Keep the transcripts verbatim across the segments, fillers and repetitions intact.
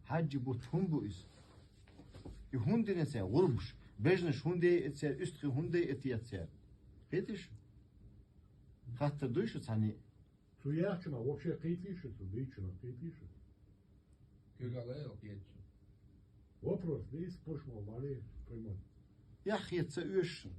Хьаьжа бутт хӀун бу иза? И хӀун дина цара гӀурбаш? Бежнаш хӀун дайа цара, уьстагӀий хӀун дайа цара? Кхетий шу? Хаттар дуй шу цхьанне? Цу яхачунах вообще кхетий шу, цу дийцачунах кхетий шу? Куьйгалла а кхеташ. Вопрос, да, из пуш мо вале, пойман. Эхь хета ца оьшу шуна.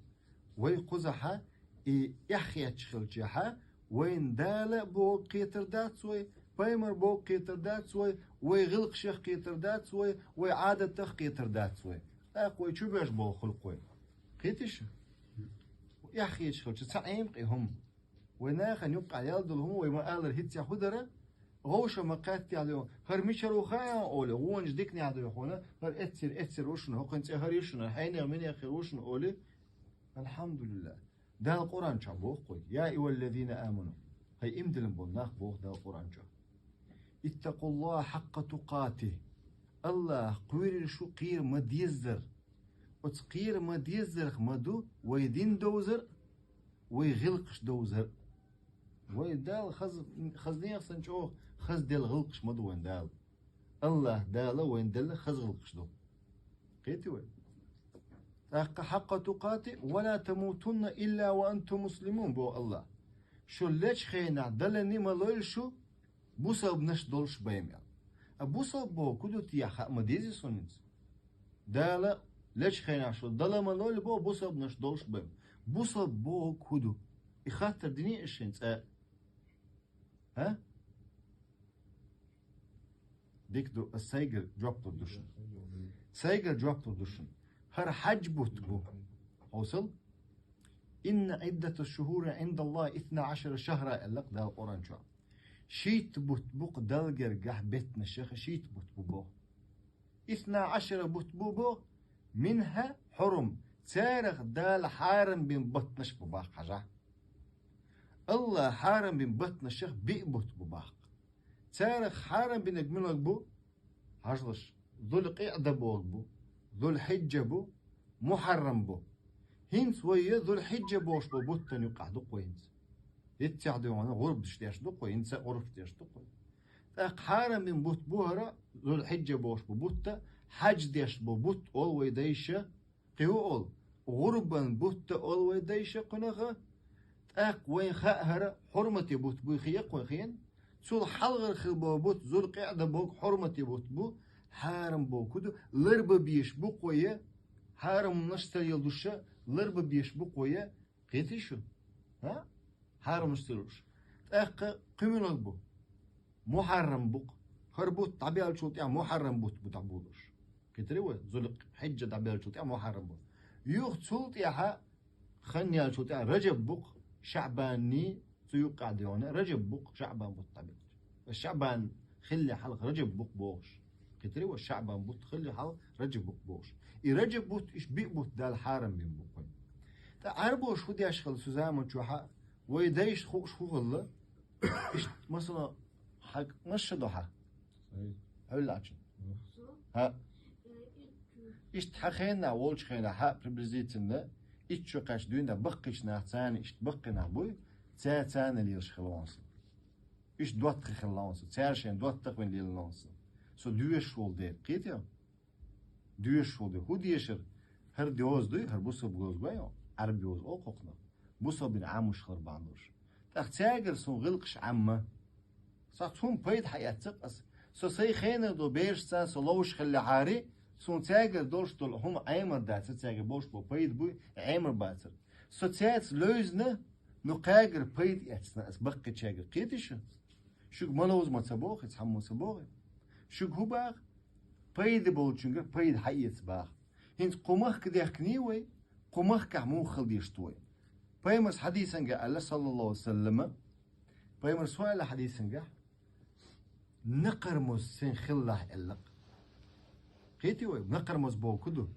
Вай кхузахьа, и эхь хеташ хилчахьа, вайна Дала боху кхетар дац вай, пайхамар боху кхетар дац вай, вай гӀиллакхашех кхетар дац вай, вай Ӏадатах кхетар дац вай. ТӀаккха вай чу беш болу хуьлу кхой. Кхетий шу? Эхь хеташ хилча, ца Ӏема-кх и хӀума. Вай нахана юккъехь ял долу хӀума вай ма-аллара, хӀинца хӀун дара? ГӀовша ма-кхеттехь ло, хӀара мичара ву хаьий олий, вонаш диканехь дуй хьуна, хӀара эццара, эццара ву шуна, хӀокхуьнца хӀара ю шуна, хьенех-минех хир ву шуна олий. Алхьамдулиллах. Дала Къуръан чохь боху кхуьнга: «Я айюхаллазина аману». ХӀай иман диллина болу нах, боху Дала Къуръан чохь. «Иттакъуллаха хьакъа тукъатихи». Аллах кхоьрура шу кхера ма-деззара. Оцу кхера ма-деззарх ма ду вай дин довзар а, вай гӀиллакхаш довзар а. Вай Дала хаза, хаза нехан санна чӀогӀа хаза делла гӀиллакхаш ма ду вайн Дала. Аллах Дала вайн делла хаза гӀиллакхаш ду. Кхетий вай? ТӀаккха «хьакъа тукъати, ва ла тамутунна илла ва антум муслимун», боху Аллах. Шу лечу хенахь даланна ма лойла шу, бусалбанаш долуш бен аьлла. А бусалба бохург хӀун ду те, хаа ма дезий суна иза? Дала лечу хенахь шу дала ма лойла боху, бусалбанаш долуш бен. Бусалба бохург хӀун ду? И хаттар диний аш шайн цкъа? ХӀа? Дика ду, ас сайгара жоп лур ду шуна. Сайгара жоп лур ду шуна. ХӀара хьаьжа бутт бу. Хьовсал? «Инна Ӏиддата шухури Ӏиндаллахи исна Ӏашара шахра», аьлла-кх Дала Къуръан чохь. Шийтта бутт бу-кх Далла гергахь беттанашех, шийтта бутт бу боху. «Исна Ӏашара бутт бу боху, минха хьурум», царах Дала хьарам бина баттанаш бу боху, хьажахь. Аллах хьарам бина баттанашех биъ бутт бу боху. Царах хьарам бинарг муьлхарг бу? Хьажалаш, Зулкъиъда бохург бу, Зулхьиджа бу, Мухьаррам бу. ХӀинца вай Зулхьиджа бохуш болу буттана юккъехь ду-кх вай хӀинца. ХӀинццехь дуьйхьуна гӀурбаш деш ду-кх вай, хӀинца гӀурбаш деш ду-кх вай. ТӀаккха хьарам бина бутт бу хӀара, Зулхьиджа бохуш бу бутт, хьаьж деш бу бутт олу вай дайша, кхин хӀун олу, гӀурбан бутт олу вай дайша кхунах, тӀаккха вайн хаа хӀара хьурмате бутт буй хиъ-кх вай хена. Цул хьалхара хила болу бутт, Зулкъиъда бохург хьурмате бутт бу, хьарам бохург ду, ларба безаш бу-кх вай, хьарамнаш ца лелош, ларба безаш бу-кх вай, кхетий шу? ХӀа? Хьарамнаш ца луш. ТӀаккха кхин муьлхарг бу? Мухьаррам бу-кх. ХӀара бутт дӀабаьллачул тӀаьхьа Мухьаррам бутт бу дӀаболуш. Кхетарий вай? Зулхьиджа дӀабаьллачул тӀаьхьа Мухьаррам бу. Юха цул тӀаьхьа хан яьллачул тӀаьхьа Раджаб бу-кх, ШаӀбанний цу юккъехь дуьйхьуна Раджаб бу-кх, ШаӀбан бутт дӀабаьлча. ШаӀбан хиллехь хьалха Раджаб бу-кх бохуш. Кхетарий вай? ШаӀбан бутт хиллехь хьалха Раджаб бу-кх бохуш. И Раджаб бутт, иштта биъ бутт Дала хьарам бина бу-кх вайна. ТӀаккха Ӏарбоша хӀун деш хилла цу заман чохь, вай дайшна хууш хӀун хилла? Иштта, масала, хьан маша ду хьан? Хьуьллачун. ХӀа. Иштта хьан хенахь, волчу хенахь, хьан приблизительно, итт шо кхаьчча дуьйна баккхийчу нах царна, иштта баккхий нах буй, цара царна лелаш хилла ван со. Иштта доттагӀий хилла ван со, цара шайн доттагӀий вина лелла ван со. Со доьшуш волу дела, кхетий? Доьшуш волу дела. ХӀун дешар? ХӀара доьза дуй, хӀара бусалба доьза гой, Ӏарб доьза олу кхунах. Бусалба дин Ӏамош хилар бахьана долуш. ТӀаккха цаьргара суна гӀиллакхаш Ӏамма. Сан цхьа хӀума пайда хьаэцна-кх ас. Со сайн хенара долу берашца со ловш хиллехьара, суна цаьргара долуш долу хӀума Ӏемар дацара, цаьргара болуш болу пайда буй, Ӏемар бацара. Со цаьрца левзина, но кхаьргара пайда эцна ас баккхийчаьргара. Кхетий шу? Шуьга ма ловза ма ца боху, цхьаммо ца боху. Шуьга хӀун баха? Пайда болчуьнгара пайда хьаэца баха. ХӀинца кху махка дехкиний вай, кху махкахь муха хила дезаш ду вай? Пайхамарс хьадисангахь аьлла, саллаллаху алейхи ва саллама, Пайхамарс хӀун аьлла хьадисангахь? Накхармоз сайн хилалахь аьлла-кх. Кхетий вай, накхармоз бохург хӀун ду?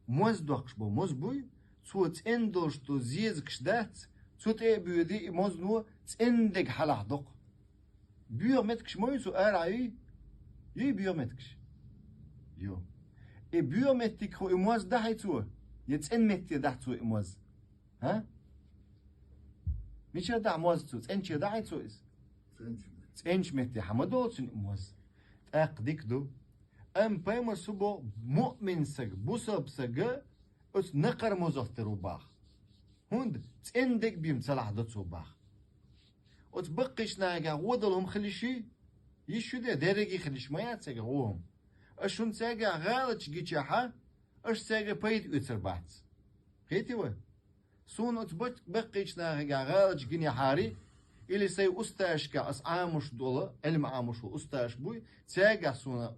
Моз доккхуш болу моз буй, цо цӀена долуш долу зезагаш дац, цу тӀе а боьдий и мозано цӀена дерг хьалахь доккху. Боьха меттигаш ма ю цу арахь, юй? Юй боьха меттигаш? Ю. И боьха меттиг хӀу и моз дахьий цо, я цӀена метте дахь цо и моз? ХӀа? Мичара дахь моз цо? ЦӀеначе дахьий цо иза? ЦӀеначу метте. ЦӀеначу метте хьан ма долу цуьнан и моз. ТӀаккха дика ду. Амма пайхамара боху, муъмин саг, бусалба саг оцу накхара мозах тера ву боху. ХӀунда цӀена дегабийна ца лахь до цо боху. Оцу баккхийчу нахехь вон долу хӀума хила йиш юй? Йиш ю де, дерриге а хила йиш ма яц цаьргахь вон хӀума. Аша шуна цаьргахь гӀалаташ гичахьа, аша цаьргара пайда оьцур бац. Кхетий вай? Суна оцу бак-, баккхийчу нахехь гӀалаташ гинехьара, или сайн устазашкахь ас Ӏамош долу, Ӏилма Ӏамош волу устазаш буй, цаьргахь суна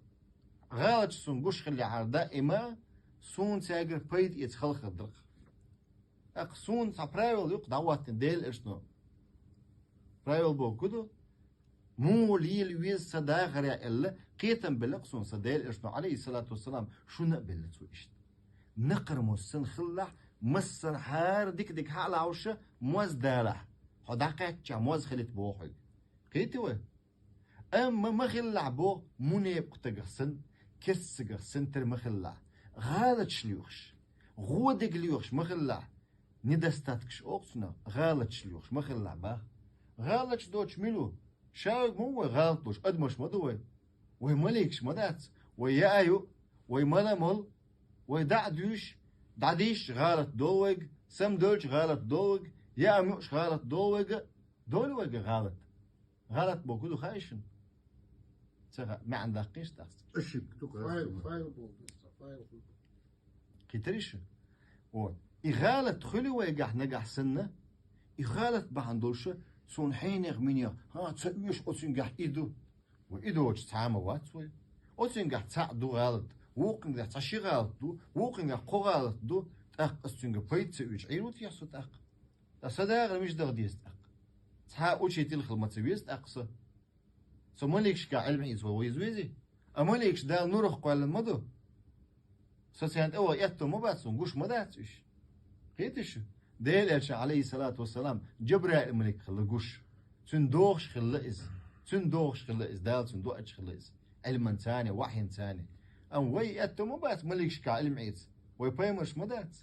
гӀалаташ суна гуш хиллехьара даима, суна цаьргара пайда эца хала хир дара-кх. ТӀаккха суна цхьа правила ю-кх дӀахӀоттийна Делан элчано. Правила бохург хӀун ду? Муха лела веза сан дахаре аьлла, кхетам белла-кх суна сан Делан элчано, Ӏалайхиссалату вассалам, шуна а белла цо иштта. Накхара моза санна хилалахь, массанхьара дика-дика хьалахьуша, моз далахь. Хьо дӀакхаьччахь моз хилийта боху хьоьга. Кхетий вай? Амма ма хилалахь боху мунепакъ стагах санна, керста стагах санна тера ма хилалахь. ГӀалаташ лоьхуш, гӀо дерг лоьхуш ма хилалахь. Недостаткаш олу цунах, гӀалаташ лоьхуш ма хилалахь боху. ГӀалаташ доцуш мила ву? Ша верг ма ву вай гӀалат долуш, адамаш ма ду вай. Вай маликаш ма дац, вай яа ю, вай мала а молу, вай дӀа а дуьйш, дӀадийшча гӀалат долу вайга, самадевлча гӀалат долу вайга, яа муьлш гӀалат долу вайга, долу вайга гӀалат. ГӀалат бохург хӀун ду хаьий шуна? Ца хаьа, маьӀна даккхийша тӀаккха. Ошибка ду. Файл, файл бохург ду, файл бохург ду. Кхетарий шу? Вот. И гӀалат хуьлу вайгахь нагахь санна, и гӀалат бахьана долуша, суна хьенех-минех, хӀан, ца оьшу оцуьнгахь и ду. Вай и доцуш цхьа а ма вац вай. Оцуьнгахь цхьаъ ду гӀалат, вукхуьнгахь цхьа ши гӀалат ду, вукхуьнгахь кхо гӀалат ду, тӀаккха ас цуьнга пайда ца оьцуш, Ӏийр ву техьа со тӀаккха? Ткъа сан дахар мича даха деза тӀаккха? Цхьа а учитель хила ма ца веза тӀаккха со. Со маликашкахь Ӏилма Ӏийца ван веза везий? А маликаш Дала нурах кхоьллина ма ду? Со царна тӀе ваха аьтто ма бац суна, гуш ма дац уьш. Кхетий шу? Делан элчанна, Ӏалайхиссалату вассалам, Джабраил малик хилла гуш. Цуьнан догӀуш хилла иза. Цуьнан догӀуш хилла иза, Дала цунна доуьйтуш хилла иза. Ӏилманца а, вахьйинца а. Амма вай аьтто ма бац маликашкахь Ӏилма Ӏийца. Вай пайхамарш ма дац.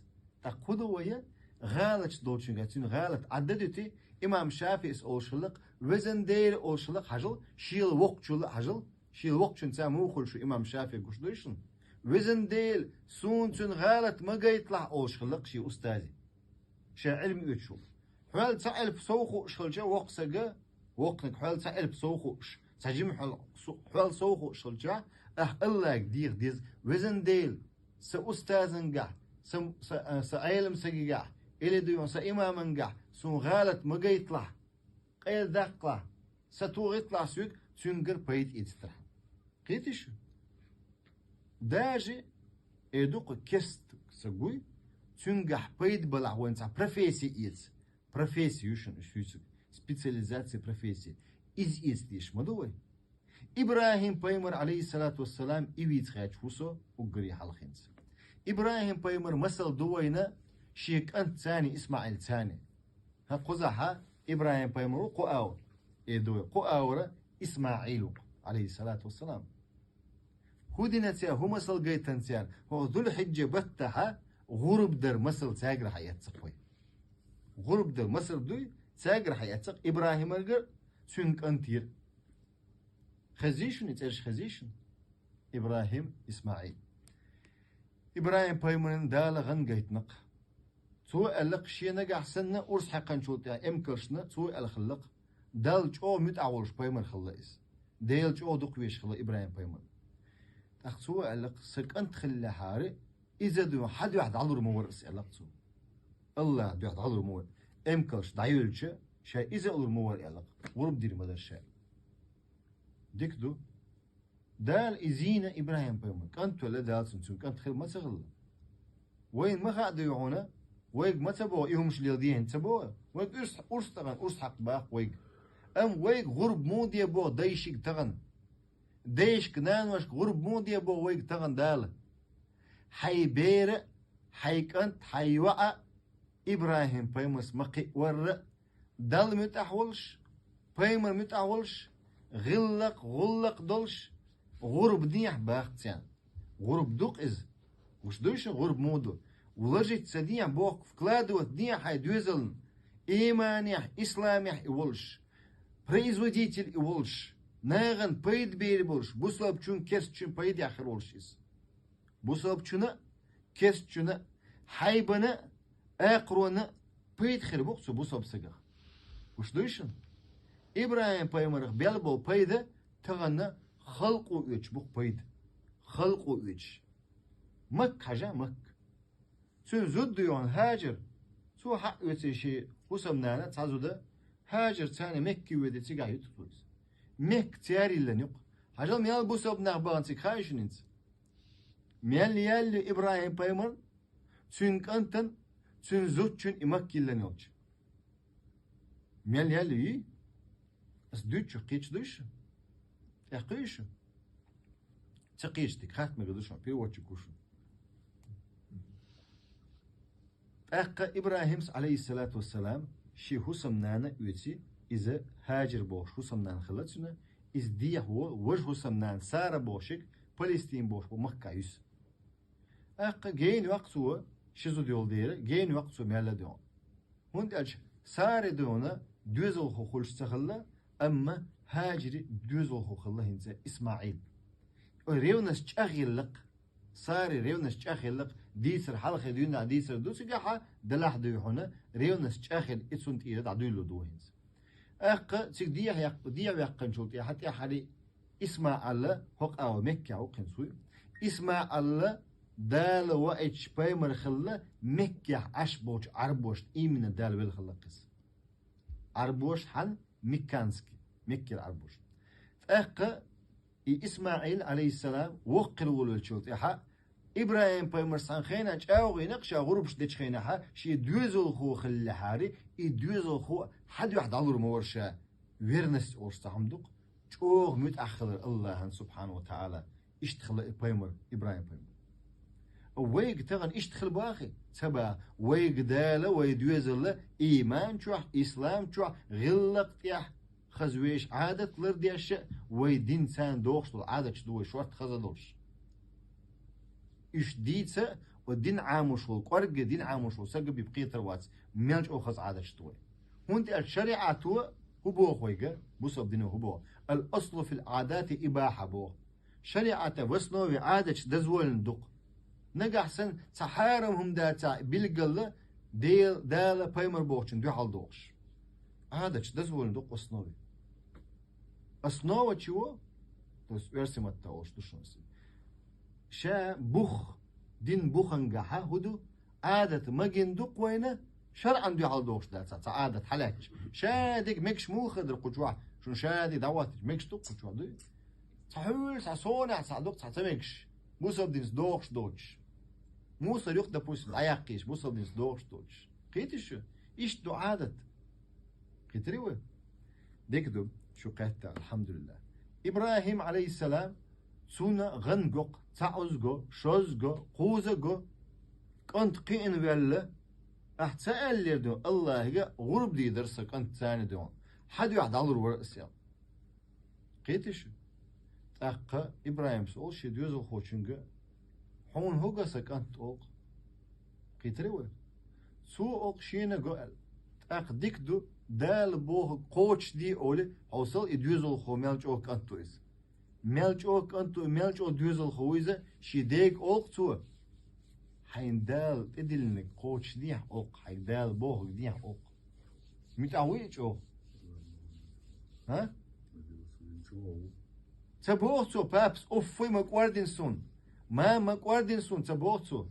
ТӀаккха хӀун ду вай? ГӀалаташ долчуьнгахь цуьнан гӀалат Ӏадда дуьтий, имам ШафиӀис олуш хилла-кх, везан Дела олуш хилла-кх, хьажал, шел воккхачул а хьажал, шел воккхачуьнца муха хуьлу шу имам ШафиӀи гуш дуй шуна? Везан Дела, суна цуьнан гӀалат ма гайталахь олуш хилла-кх шен устазе. Ша Ӏилма оьцуш волу. Хьол цхьа элп сов хууш хилча воккха сага, воккханиг хьол цхьа элп сов хууш, цхьа жима хьол су-, хьол сов хууш хилча, ахь Аллахьга деха деза, везан Дела, сан устазангахь, сан, сан, а, сан Ӏелам сагигахь, или дуьйхьа сан имамангахь суна гӀалат ма гайталахь, къайладаккхалахь, сатохийталахь соьга, цуьнгара пайда эцийтархьама. Кхетий шу? Даже, э, дукха керста саг вуй, цуьнгахь пайда балахь вайн цхьа профессия эца. Профессия ю шуна уьш юьйцург. Специализация, профессия. Иза эца дезаш ма ду вай. ИбрахӀим-пайхамар, Ӏалайхиссалату вассалам, и вийца хаьтташ ву со уггаре хьалха хӀинца. ИбрахӀим-пайхамар масал ду вайна шен кӀантаца а, ИсмаӀилца а. ХӀан, кхузахь ИбрахӀим-пайхамар ву кху агӀор? Э, ду вай, кху агӀора ИсмаӀил ву, Ӏалайхиссалату вассалам. ХӀун дина цара, хӀун масал гайтина цара, хӀокху Зулхьиджа баттахьа гӀурба дар масал цаьргара хьаэцна-кх вай. ГӀурба дар масал дуй, цаьргара хьаэцна-кх ИбрахӀимаргара, цуьнан кӀантера. Хезий шуна и цӀераш, хезий шуна? ИбрахӀим, ИсмаӀил. ИбрахӀим-пайхамарна Дала гӀан гайтина-кх. Цо аьлла-кх, шен нагахь санна урс хьаькхначул тӀаьхьа эмкалшна цо аьлла хилла-кх, Далла чӀогӀа муьтӀахь волуш пайхамар хилла иза. Дела чӀогӀа дукха везаш хилла ИбрахӀим-пайхамар. ТӀаккха цо аьлла-кх, сан кӀант хиллехьара, иза дуьхьа хьан дуьхьа дӀалур ма вара ас, аьлла-кх цо. Аллахьан дуьхьа дӀалур ма вара. Эмкалш дӀайоьлча, ша иза а лур ма вара, аьлла-кх. ГӀурба дийр ма дара ша. Дика ду. Дала и зийна ИбрахӀим-пайхамар. КӀант велла Дала цунна, цуьнан кӀант хир ма ца хилла. Вайна ма хаьа дуй хьуна, вайга ма ца боху, и хӀумаш леладе хӀинца ца боху. Вайга урс, урс тахана, урс хьакха боху вайга. Амма вайга гӀурба муха де боху дайшка тахана? Дайшка, наношка гӀурба муха де боху вайга тахана Дала? Хьайн бер а, хьайн кӀант, хьайн йоӀ а ИбрахӀим-пайхамарца ма кхиъ варра а, Далла муьтӀахь волуш, пайхамар муьтӀахь волуш, гӀиллакх, гӀуллакх долуш, гӀурба дехьа боху царна. ГӀурба ду-кх иза. Гуш дуй шуна гӀурба муха ду? Вложить ца дехьа боху, вкладывать дехьа хьайн доьзална, иманехь, исламехь и волуш, производитель и волуш, нахана пайда бер болуш, бусалбачун, керстачун пайда яхар волуш иза. Бусалбачуна, керстачуна, хьайбана, акхарона пайда хир бу-кх цу бусалба сагах. Уьш дуй шуна? ИбрахӀим пайхамарах бел болу пайда тахана халкъо оьцуш бу-кх пайда. Халкъо оьцуш. Макка хьажа, Макка. Цуьнан зуда ду йоӀана ХӀажар. Цо хьаъ оьций шен хӀусамнана цхьа зуда. ХӀажар царна Мекке воьдий, цигахь юьту цо иза. Мекка цара йиллина ю-кх. Хьажал, мел бусалба нах бахана цига, хаьий шуна хӀинца? Мел яьлла ю ИбрахӀим пайхамарна, цуьнан кӀантана, цуьнан зудчунна и Макка йиллина йолчу? Мел яьлла ю? Ас дуьйцучух кхеташ дуй шу? ТӀекхуьй шу? Ца кхеташ дика, хатта мегар ду шуна, переводчик ву шу. ТӀаккха ИбрахӀимс, Ӏалайхиссалату вассалам, шен хӀусамнана оьций, иза ХӀажар бохуш хӀусамнана хилла цуьнан, иза дехьо, важа хӀусамнана Сара бохуш ерг, Палестин бохуш бу махкахь юьсу. ТӀаккха гена йоккху цо, ши зуда йолу дела, гена йоккху цо мел а дуьйна. ХӀунда аьлча Сари дуьйна доьзалхо хуьлуш ца хилла, амма ХӀажари доьзалхо хилла хӀинца ИсмаӀил. Ой, ревность чӀагӀъелла-кх. Сари ревность чӀагӀъелла-кх, дийцар хьалхе дуьйна дийцар ду цигахьа, делахь дуй хьуна, ревность чӀагӀъелла и цунна тӀера дӀадуьйлур ду вай хӀинца. ТӀаккха цига дехьа яккха, дехьа ваьккхинчул тӀаьхьа, тӀаьххьара ИсмаӀал хӀокху агӀор Меккехь ву-кх хӀинца вуй. ИсмаӀал Дала ваийтинчу пайхамар хилла Меккехь Ӏаш болчу Ӏарбошна именно Дала велла хилла-кх иза. Ӏарбош хьан? Мекканский, Меккера Ӏарбош. ТӀаккха и ИсмаӀил, Ӏалайхиссалам, воккха хир волавеллачул тӀаьхьа, ИбрахӀим пайхамар цхьана хенахь чӀагӀо йина-кх ша гӀурбаш дечу хенахьа, шен доьзалхо хиллехьара, и доьзалхо хьан дуьхьа дӀалур ма вара ша, верность олуш цхьа хӀума ду-кх, чӀогӀа муьтӀахь хилар АллахӀан, субхьанаху ва таӀала. Иштта хилла и пайхамар, ИбрахӀим пайхамар. Вайга тахана иштта хила бахи? Ца баха. Вайга Дала вай доьзалла ийман чохь, ислам чохь, гӀиллакх тӀехь хаза вешан Ӏадат лардеш а, вай дин царна дохуш долу Ӏадаташ ду вай шорта хаза долуш. Уьш дийца а, вай дин Ӏамош волу кӀоргге, дин Ӏамош волу сага бен кхетар вац, мел чӀогӀа хаза Ӏадаташ ду вай. ХӀунда аьлча шариӀато хӀун боху вайга, бусалба дино хӀун боху? Ал-аслу фил Ӏадати ибахьа боху. ШариӀата в основе Ӏадаташ дозволено ду-кх. Нагахь санна цхьа хьарам хӀума дацахь билггала Дел-, Дала пайхамар бохучун дуьхьал дохуш. Ӏадаташ дозволено ду-кх в основе. Основа чего? То есть оьрсийн маттахь олуш ду шуна аса. Ша бух, дин бухангахьа хӀун ду? Ӏадат магийна ду-кх вайна, шарӀан дуьхьал дохуш дацахь цхьа Ӏадат хьалаьтташ. Шадерг мегаш муха хир дара кху чохь, шуна шадерг дӀахӀоттийча мегаш ду-кх кху чохь, дуй? Цхьа хьуьлла, цхьа сонехь цхьа ду-кх цхьа ца мегаш, бусалба динца дохуш доцуш. Мусор юкъа, допустим, дӀаяккхийча, бусалба динца дохуш доцуш. Кхетий шу? Иштта ду Ӏадат. Кхетарий вай? Дика ду, шу кхетта, алхьамдулиллахӀ. ИбрахӀим, Ӏалайхиссалам, цунна гӀан го-кх, цхьаъза го, шозза го, кхузза го, кӀант кхиъна ваьлла, ахь ца аьллера дуьйна АллахӀига, гӀурба дийр дара сан кӀант царна дуьйна, хьан дуьхьа дӀалур вара ас аьлла. Кхетий шу? ТӀаккха ИбрахӀимс олу шен доьзалхочуьнга: «Хьуна хӀун го сан кӀант?» – олу-кх. Кхетарий вай? Цо олу-кх шена го аьлла. ТӀаккха дика ду, Дала бохург кхочушде олий, хьовсал, и доьзалхо мел чӀогӀа кӀант ву иза. Мел чӀогӀа кӀант ву, мел чӀогӀа доьзалхо ву иза, шен дега олу-кх цо: «Хьайна Дала тӀедиллинарг кхочушдехьа», – олу-кх, «хьайга Дала бохург дехьа», – олу-кх. МуьтӀахь вуй и чӀогӀа? ХӀа? Ца боху цо, папас: «Уффуй, ма кӀордина суна! Мама, ма кӀордина суна!» – ца боху цо.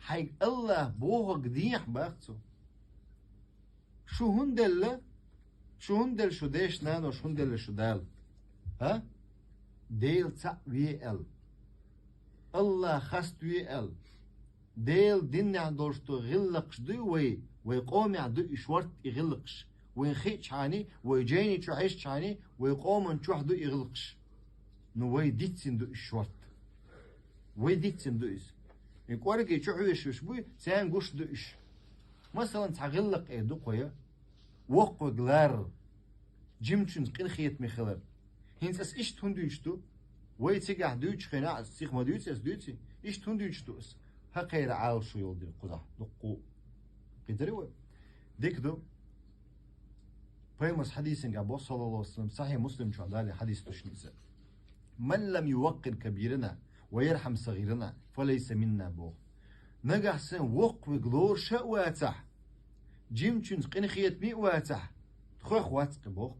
«Хьайга АллахӀа бохург дехьа», – боху цо. Шу хӀунда делла? Шу хӀунда делла шу деш, нанош, хӀунда делла шу Дала? ХӀа? Дела цхьаъ ве аьлла. АллахӀ хаставе аьлла. Делан динехь долуш ду гӀиллакхаш дуй вай, вай къомехь ду и шорта и гӀиллакхаш. Вайн хиъчхьана, вай жайни чу хьаьжчхьана, вай къоман чохь ду и гӀиллакхаш. Ну, вай дицдина ду и шорта. Вай дицдина ду иза. И кӀорге чу хьоьжуш буй, царна гуш ду уьш. Масалан, цхьа гӀиллакх эр ду кхо я. Воккхаварг ларар, жимачуьнца къинхетаме хилар. ХӀинца ас иштта хӀунда дуьйцуш ду? Вай цигахь дуьйцучу хенахь, ас сиха ма дуьйцу, ас дуьйций? Иштта хӀунда дуьйцуш ду ас? ХӀокхеран Ӏалашо йолу дерг кхузахь дуккху. Кхетарий вай? Дика ду. Пайхамара хьадисангахь боху, саллаллаху алейхи ва саллям, сахьихь Муслим чохь дале хьадис ду шуна иза. «Ман лам юваккъир кабирана ва ярхьам сагъирана, фа лайса минна», боху. Нагахь санна воккхавиг лоруш а вацахь, жимачуьнца къинхетаме а вацахь, тхох вац кхин боху.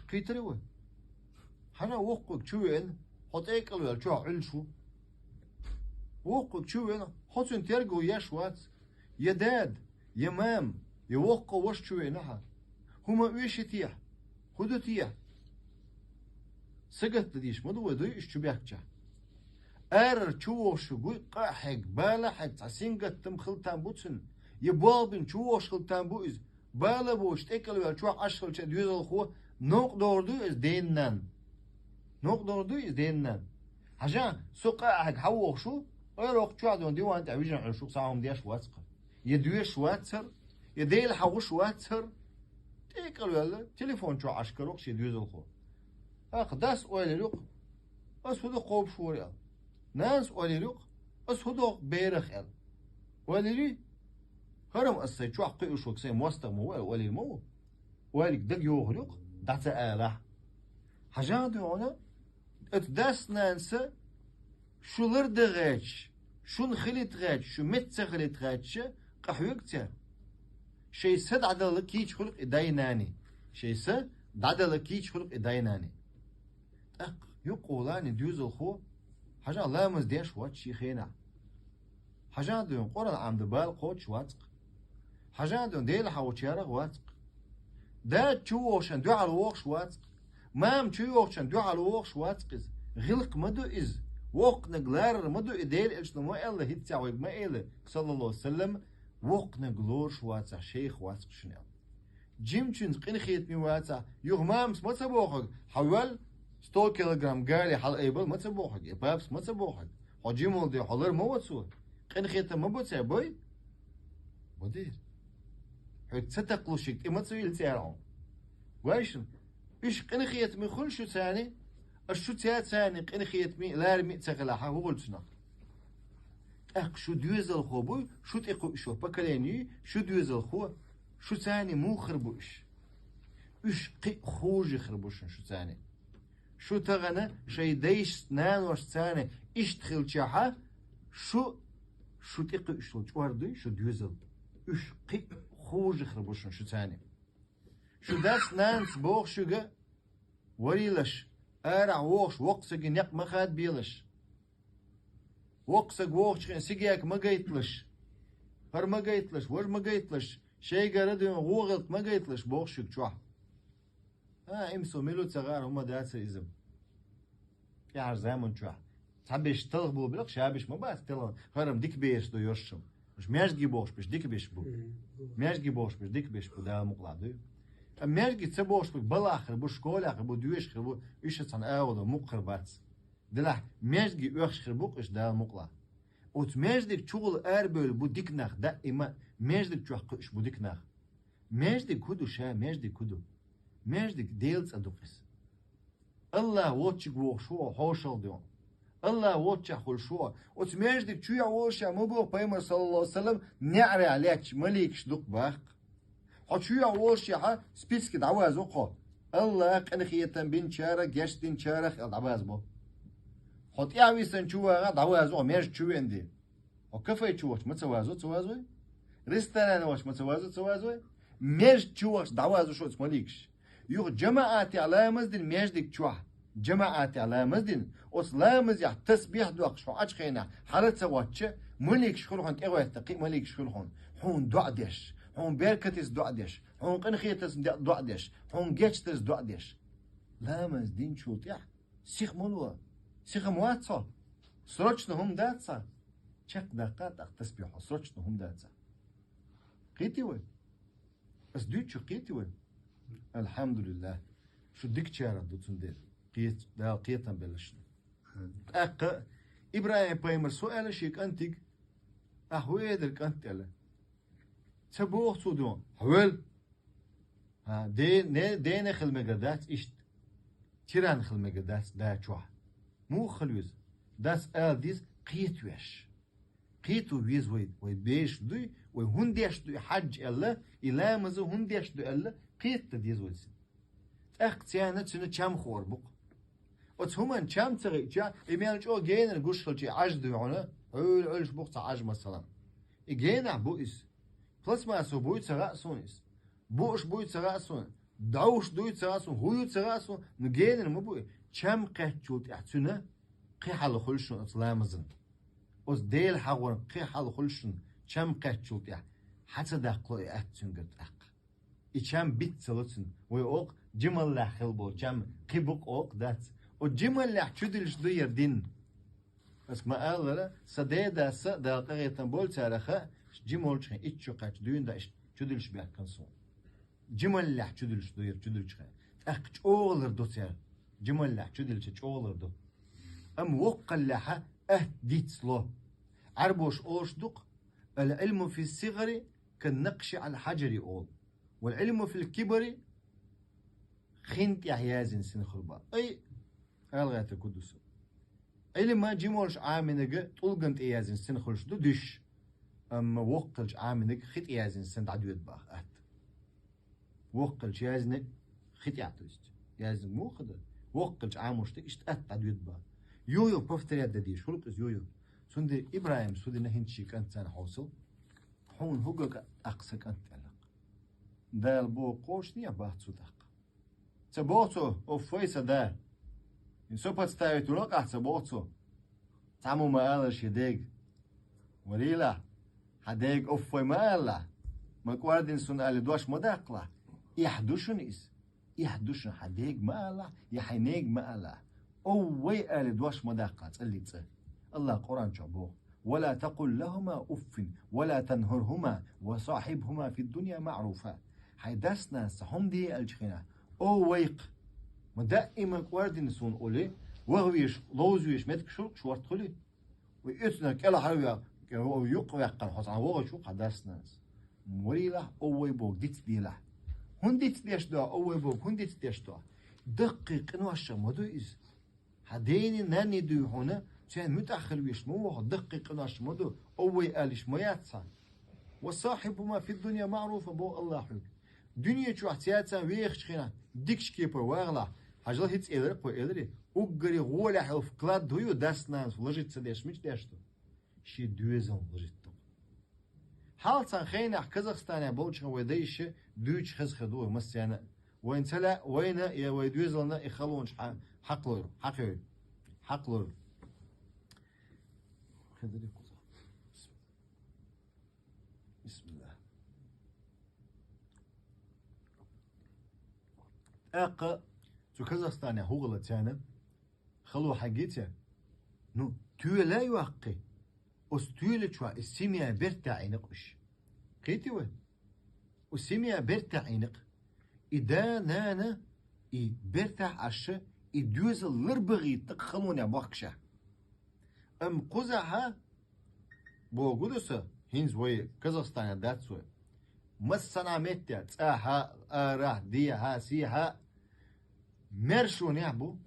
Кхийтарий вай? Хьажа, воккхавиг чу веана, хьо тӀекӀалваьлла чохь Ӏуьллуш ву. Воккхавиг чу веана, хьо цуьнан терго еш вац. Я дада, я мама, я воккха ваша чу веана хьан. ХӀума оьший техьа? ХӀун ду техьа? Сагатдан дийш ма ду вай, дуй уьш чу баьхкича. Арара чу вогӀуш вуй, къа а хьегна, бала а хьегна, цхьа сингаттам хила там бу цуьнан, я болх бина чу вогӀуш хила там бу иза. Бала а боцуш, тӀекӀалваьлла чохь Ӏаш хилча, доьзалхо, новкъа догӀур дуй иза дена-нанна? Новкъа догӀур дуй иза дена-нанна? Хьажа, со къа а хьегна хьан вогӀуш ву, ой, роккха чохь долу диван тӀехь вижина Ӏуьллуш ву, цхьа хӀума деш вац кхин. Я доьшуш вац хӀара, я Дела хьахуш вац хӀара. ТӀекӀалваьлла, телефон чохь Ӏаш каро-кх шен доьзалхо. ТӀаккха дас ойла йир-кх, ас хӀун ду кхобуш вара аьлла. Нанас ойла йир-кх, ас хӀун доху берах аьлла. Ойла йирий? ХӀара-м ас сайн чохь кхуьуш верг сайн мостагӀ ма ву аьлла, ойла йир ма ву. Ойла дага йохур ю-кх, дӀа ца алахь. Хьажа, дуй хьуна, оцу дас-нанас шу лардан гӀерташ, шуна хилийта гӀерташ, шу меца ца хилийта гӀерташ къахьоьгу цара. Шайн са дӀадала кийча хуьлу-кх и дай-наний. Шайн са дӀадала кийча хуьлу-кх и дай-наний. ТӀаккха юккъехула и доьзалхо, хьажа, ламаз деш вац шен хенахь. Хьажа, дуй хьуна, Къуръан Ӏамдан бала кхочуш вац-кх. Хьажа, дуй хьуна, Дела хьахочарах вац-кх. Дада чу вогӀучунна дуьхьал вогӀуш вац-кх. Мама чу йогӀучунна дуьхьал вогӀуш вац-кх иза. ГӀиллакх ма ду иза. Воккханиг ларар ма ду и, Делан Элчано ма аьлла, хӀинцца вайга ма элира, саллаллаху алейхи ва саллям, воккханиг лоруш вацахь, шайх вац-кх шуна аьлла. Жимачуьнца къинхетаме вацахь, юха мамас ма ца боху хьоьга, хьан ваьлла, сто килограмм гали хьала айбала ма ца боху хьоьга, я папас ма ца боху хьоьга. Хьо жималла де, хьо лар ма вац цо. Къинхетам ма бу цара, бой? Бу дера. Хьоьга ца такхалуш шиъ тӀе ма ца вилла цара хьуна. Вайшин, уьш къинхетаме хуьлу шуьцарний, аш шуьца царний къинхетаме а, лараме а ца хилахь, хьан хӀун хуьлу цунах? ТӀаккха шу доьзалхо буй, шу тӀе кхуьуш йолу поколение юй, шу доьзалхо, шуьцарний муха хир бу уьш? Уьш кхин а хуже хир бу шуна шуьцарний. Шу тахана шайн дайшца, наношца царна иштта хилчахьа, шу, шу тӀе кхуьуш йолу чкъор дуй, шу доьзал. Уьш кхин а хуже хир бу шуна шуьцарний. Шу дас-нанас боху шуьга, варийлаш, арахь вогӀуш воккха сагий некъ ма хадабелаш. Воккха саг вогӀучу хенахь сигек ма гайталаш. ХӀара ма гайталаш, важа ма гайталаш, шайгара дуьйна гӀо-гӀиллакх ма гайталаш, боху шуьга чохь. А, имсо мила ца гӀара хӀума дацара иза. ТӀаьхьарчу заман чохь. Цхьаберш талхабо билла-кх, шаберш ма бац телхина, хӀара-м дика бераш ду йоьшуш-м. Уьш маьждиге бохуш берш дика берш бу. Мгм. Маьждиге бохуш берш дика берш бу, Дала мукъалахь дуй. Ткъа маьждиге ца бохуш берг балахь хир бу, школехь хир бу, доьшуш хир бу, уьш а цхьана агӀо ду, мукъа хир бац. Делахь маьждиге оьхуш хир бу-кх уьш, Дала мукъалахь. Оцу маьждиг чухула арабевлла бу дика нах, даима маьждиг чохь кхуьуш бу дика нах. Маьждиг хӀун ду ша, маьждиг хӀун ду? Маьждиг Делан цӀа ду-кх иза. АллахӀ воцчуьнга вогӀуш ву хьо хьошалгӀа дуьйна. АллахӀ воцчохь хуьлуш ву хьо. Оцу маьждиг чу а волуш а ма боху пайхамар, саллаллаху алейхи ва саллям, неӀарехь лаьтташ маликаш ду-кх боху. Хьо чу а волушехьа, списке дӀавазво-кх хьо. АллахӀа къинхетам бинчарах, гечдинчарах аьлла дӀавазбо. Хьо тӀаьхьа висина чу вагӀахь, дӀавазво хьо маьждиг чу веана де. Хьо кафе чу вахча ма ца вазво, ца вазвой? Ресторане вахча ма ца вазво, ца вазвой? Маьждиг чу вахча дӀавазво шуьца маликаш. Юха жамаӀатехь ламаз дина маьждиг чохь. ЖамаӀатехь ламаз дина, оцу ламазехь тасбихь доккхуш хьо Ӏачу хенахь, хьала ца гӀоттича, маликаш хуьлу хьуна тӀегӀоьттина, кхин а маликаш хуьлу хьуна. Хьуна доӀа деш, хьуна беркатица доӀа деш, хьуна къинхетаза де-, доӀа деш, хьуна гечдаза доӀа деш. Ламаз динчул тӀаьхьа сиха ма ло. Сиха ма вац хьо. Срочно хӀума дац хьан. Чекхдаккха тӀаккха тасбихь хьо, срочно хӀума дац хьан. Кхетий вай? Ас дуьйцучух кхетий вай? Алхьамдулиллах. Шу дикачарах ду цундела. Кхета, Дала кхетам белла шуна. ТӀаккха ИбрахӀим-пайхамара аьлла шен кӀантига: «Ахь хӀун элира, кӀант?» — аьлла. Ца боху цо дуьйна: «Хьо велла». ХӀа, де-, не-, дена хила мегар дац иштта. Тиран хила мегар дац да чохь. Муха хила веза? Дас ала деза кхетавеш. Кхето веза вай, вай беш дуй, вай хӀунда деш дуй хьаьжча аьлла, и ламаза хӀунда деш ду аьлла, Кхетаде деза вай цунна. ТӀаккха царна цуьнан чам хуур бу-кх. Оцу хӀуманна чам ца хиъча, и мел чӀогӀа генара гуш хилча, и Ӏаж дуй хьуна, Ӏуьйла Ӏуьллуш бу-кх цхьа Ӏаж, масала. И генахь бу иза. Пластмассо буй ца хаьа суна иза. Буаш буй ца хаьа суна. ДӀовш дуй ца хаьа суна. ХӀун ю ца хаьа суна. Ну, генара ма бу и. Чам кхаьчначул тӀаьхьа цуьнан кхин хьал хуьлу шуна оцу ламазан. Оцу Дела хьахоран кхин хьал хуьлу шуна, чам кхаьчначул тӀаьхьа. Хьа ца даккхало и атта цуьнгара тӀаккха. И чам биц ца ло цуьнан. Вай олу-кх, жималлехь хилла болу чам кхин бу-кх олу-кх, дац. Оцу жималлехь чудуьллуш ду хӀара дин. Ас ма-аллара, сан ден дас а, Дала къинхетам бойла царах а, жима волчу хенахь итт шо кхаьчча дуьйна дӀа иштта чудуьллуш баьхкина суна. Жималлехь чудуьллуш ду хӀара чудуьллучу хенахь. ТӀаккха чӀогӀа лар ду церан. Жималлехь чудуьллучу чӀогӀа лар ду. Амма воккхаллехь атта диц ло. Ӏарбоша олуш ду-кх: «Ал-Ӏилму фи ссигъари кан-накъши Ӏалал хьаджари», олу. «Вал-Ӏилму фил кибари», хин тӀехь яздина сина хуьлу боху. Ай, ала гӀертарг хӀун ду со? Ӏилма жима волуш Ӏамийнарг тӀулган тӀе яздина сина хуьлуш ду дуьйш, амма воккха хилча Ӏамийнарг хи тӀе яздина сина дӀадоьду боху атта. Воккха хилча яздинарг хи тӀехь, то есть, яздинарг муха ду? Воккха хилча Ӏамош дерг иштта атта дӀадоьду боху. Юха-юха повторять дан дезаш хуьлу-кх иза, юха-юха. Цундела ИбрахӀима хӀун дина хӀинца шен кӀант царна хьовсал: «Хьуна хӀун го-кх, ахь сан кӀант?» – аьлла. Дала боху кхочушдехьа бац цо тӀаккха. Ца боху цо: «Оффай, сан да! Со подставить вуьлу ахь», ца боху цо. Цхьаммо ма-аллара шен дега: «Варийлахь, хьан дега оффай ма алалахь, ма кӀордина суна», аьлла, дош ма даккхалахь. Эхь ду шуна иза. Эхь ду шуна, хьан дега ма алалахь, я хьайн нега ма алалахь. «Оввай», аьлла, дош ма даккхалахь цӀаллиг цӀа. АллахӀа Къуръан чохь боху: «Ва ла такъул лахӀума уффин, ва ла танхӀархӀума, ва сахьибхӀума фид-дунья маӀруфа». Хьайн дас-нанас хӀума де аьллачу хенахь, «Оввай-кх, ма даима кӀордина суна», олий, ваха везаш, ловза везаш меттигаш хуьлу-кх шорта хуьлий? Вай оьцунах кӀелхьарваьккхи, кӀел-, юккъе ваьккхина хьо цхьаьна вогӀуш ву хьан дас-нанас. Варийлахь, оввай бохург дицдийлахь. ХӀунда дицдеш ду ахь оввай бохург, хӀунда дицдеш ду ахь? Даккхий къиношах ма ду иза. Хьан дений, нанний дуй хьуна, царна муьтӀахь хила везаш ма ву хьо, даккхий къиношах ма ду, оввай ала йиш ма яц хьан. «Ва сахьибхӀума фид-дунья маӀруфа», боху АллахӀа хьоьга. Дуьне чохь цаьрца вехачу хенахь дикачу кепара вагӀалахь, хьажал, хӀинца элира-кх вай, элира, уггаре гӀолехь йолу вклад хӀун ю дас-нанас вложить ца деш, мича деш ду? Шен доьзална вложить ду. Хьалха цхьана хенахь Казахстанехь болчу хенахь вай дайша дуьйцуш хезна хир ду вай массарна а. Вайна ца лаьа, вайна я вай доьзална и халонаш хьа-, хьакхалур, хьакхевр, хьакхалур. Хедарий кхузахь. Бисмиллах. ТӀаккха цу Казахстанехь хӀун хилла царна? Хало хьаьггий церан? Ну, тоьла а йоккхий, оцу тоьла чохь и семья бертахь Ӏийна-кх уьш. Кхетий вай? Оцу семья бертахь Ӏийна-кх. И да, нана, и бертахь Ӏаш, и доьзал ларбахийта-кх халонехь бохкушехь. Амма кхузахь боху ду со, хӀинца вай Казахстанехь дац вай. Массанхьа меттехь, цӀахь а, арахь, дехьа, сехьа а, маьршонехь бу.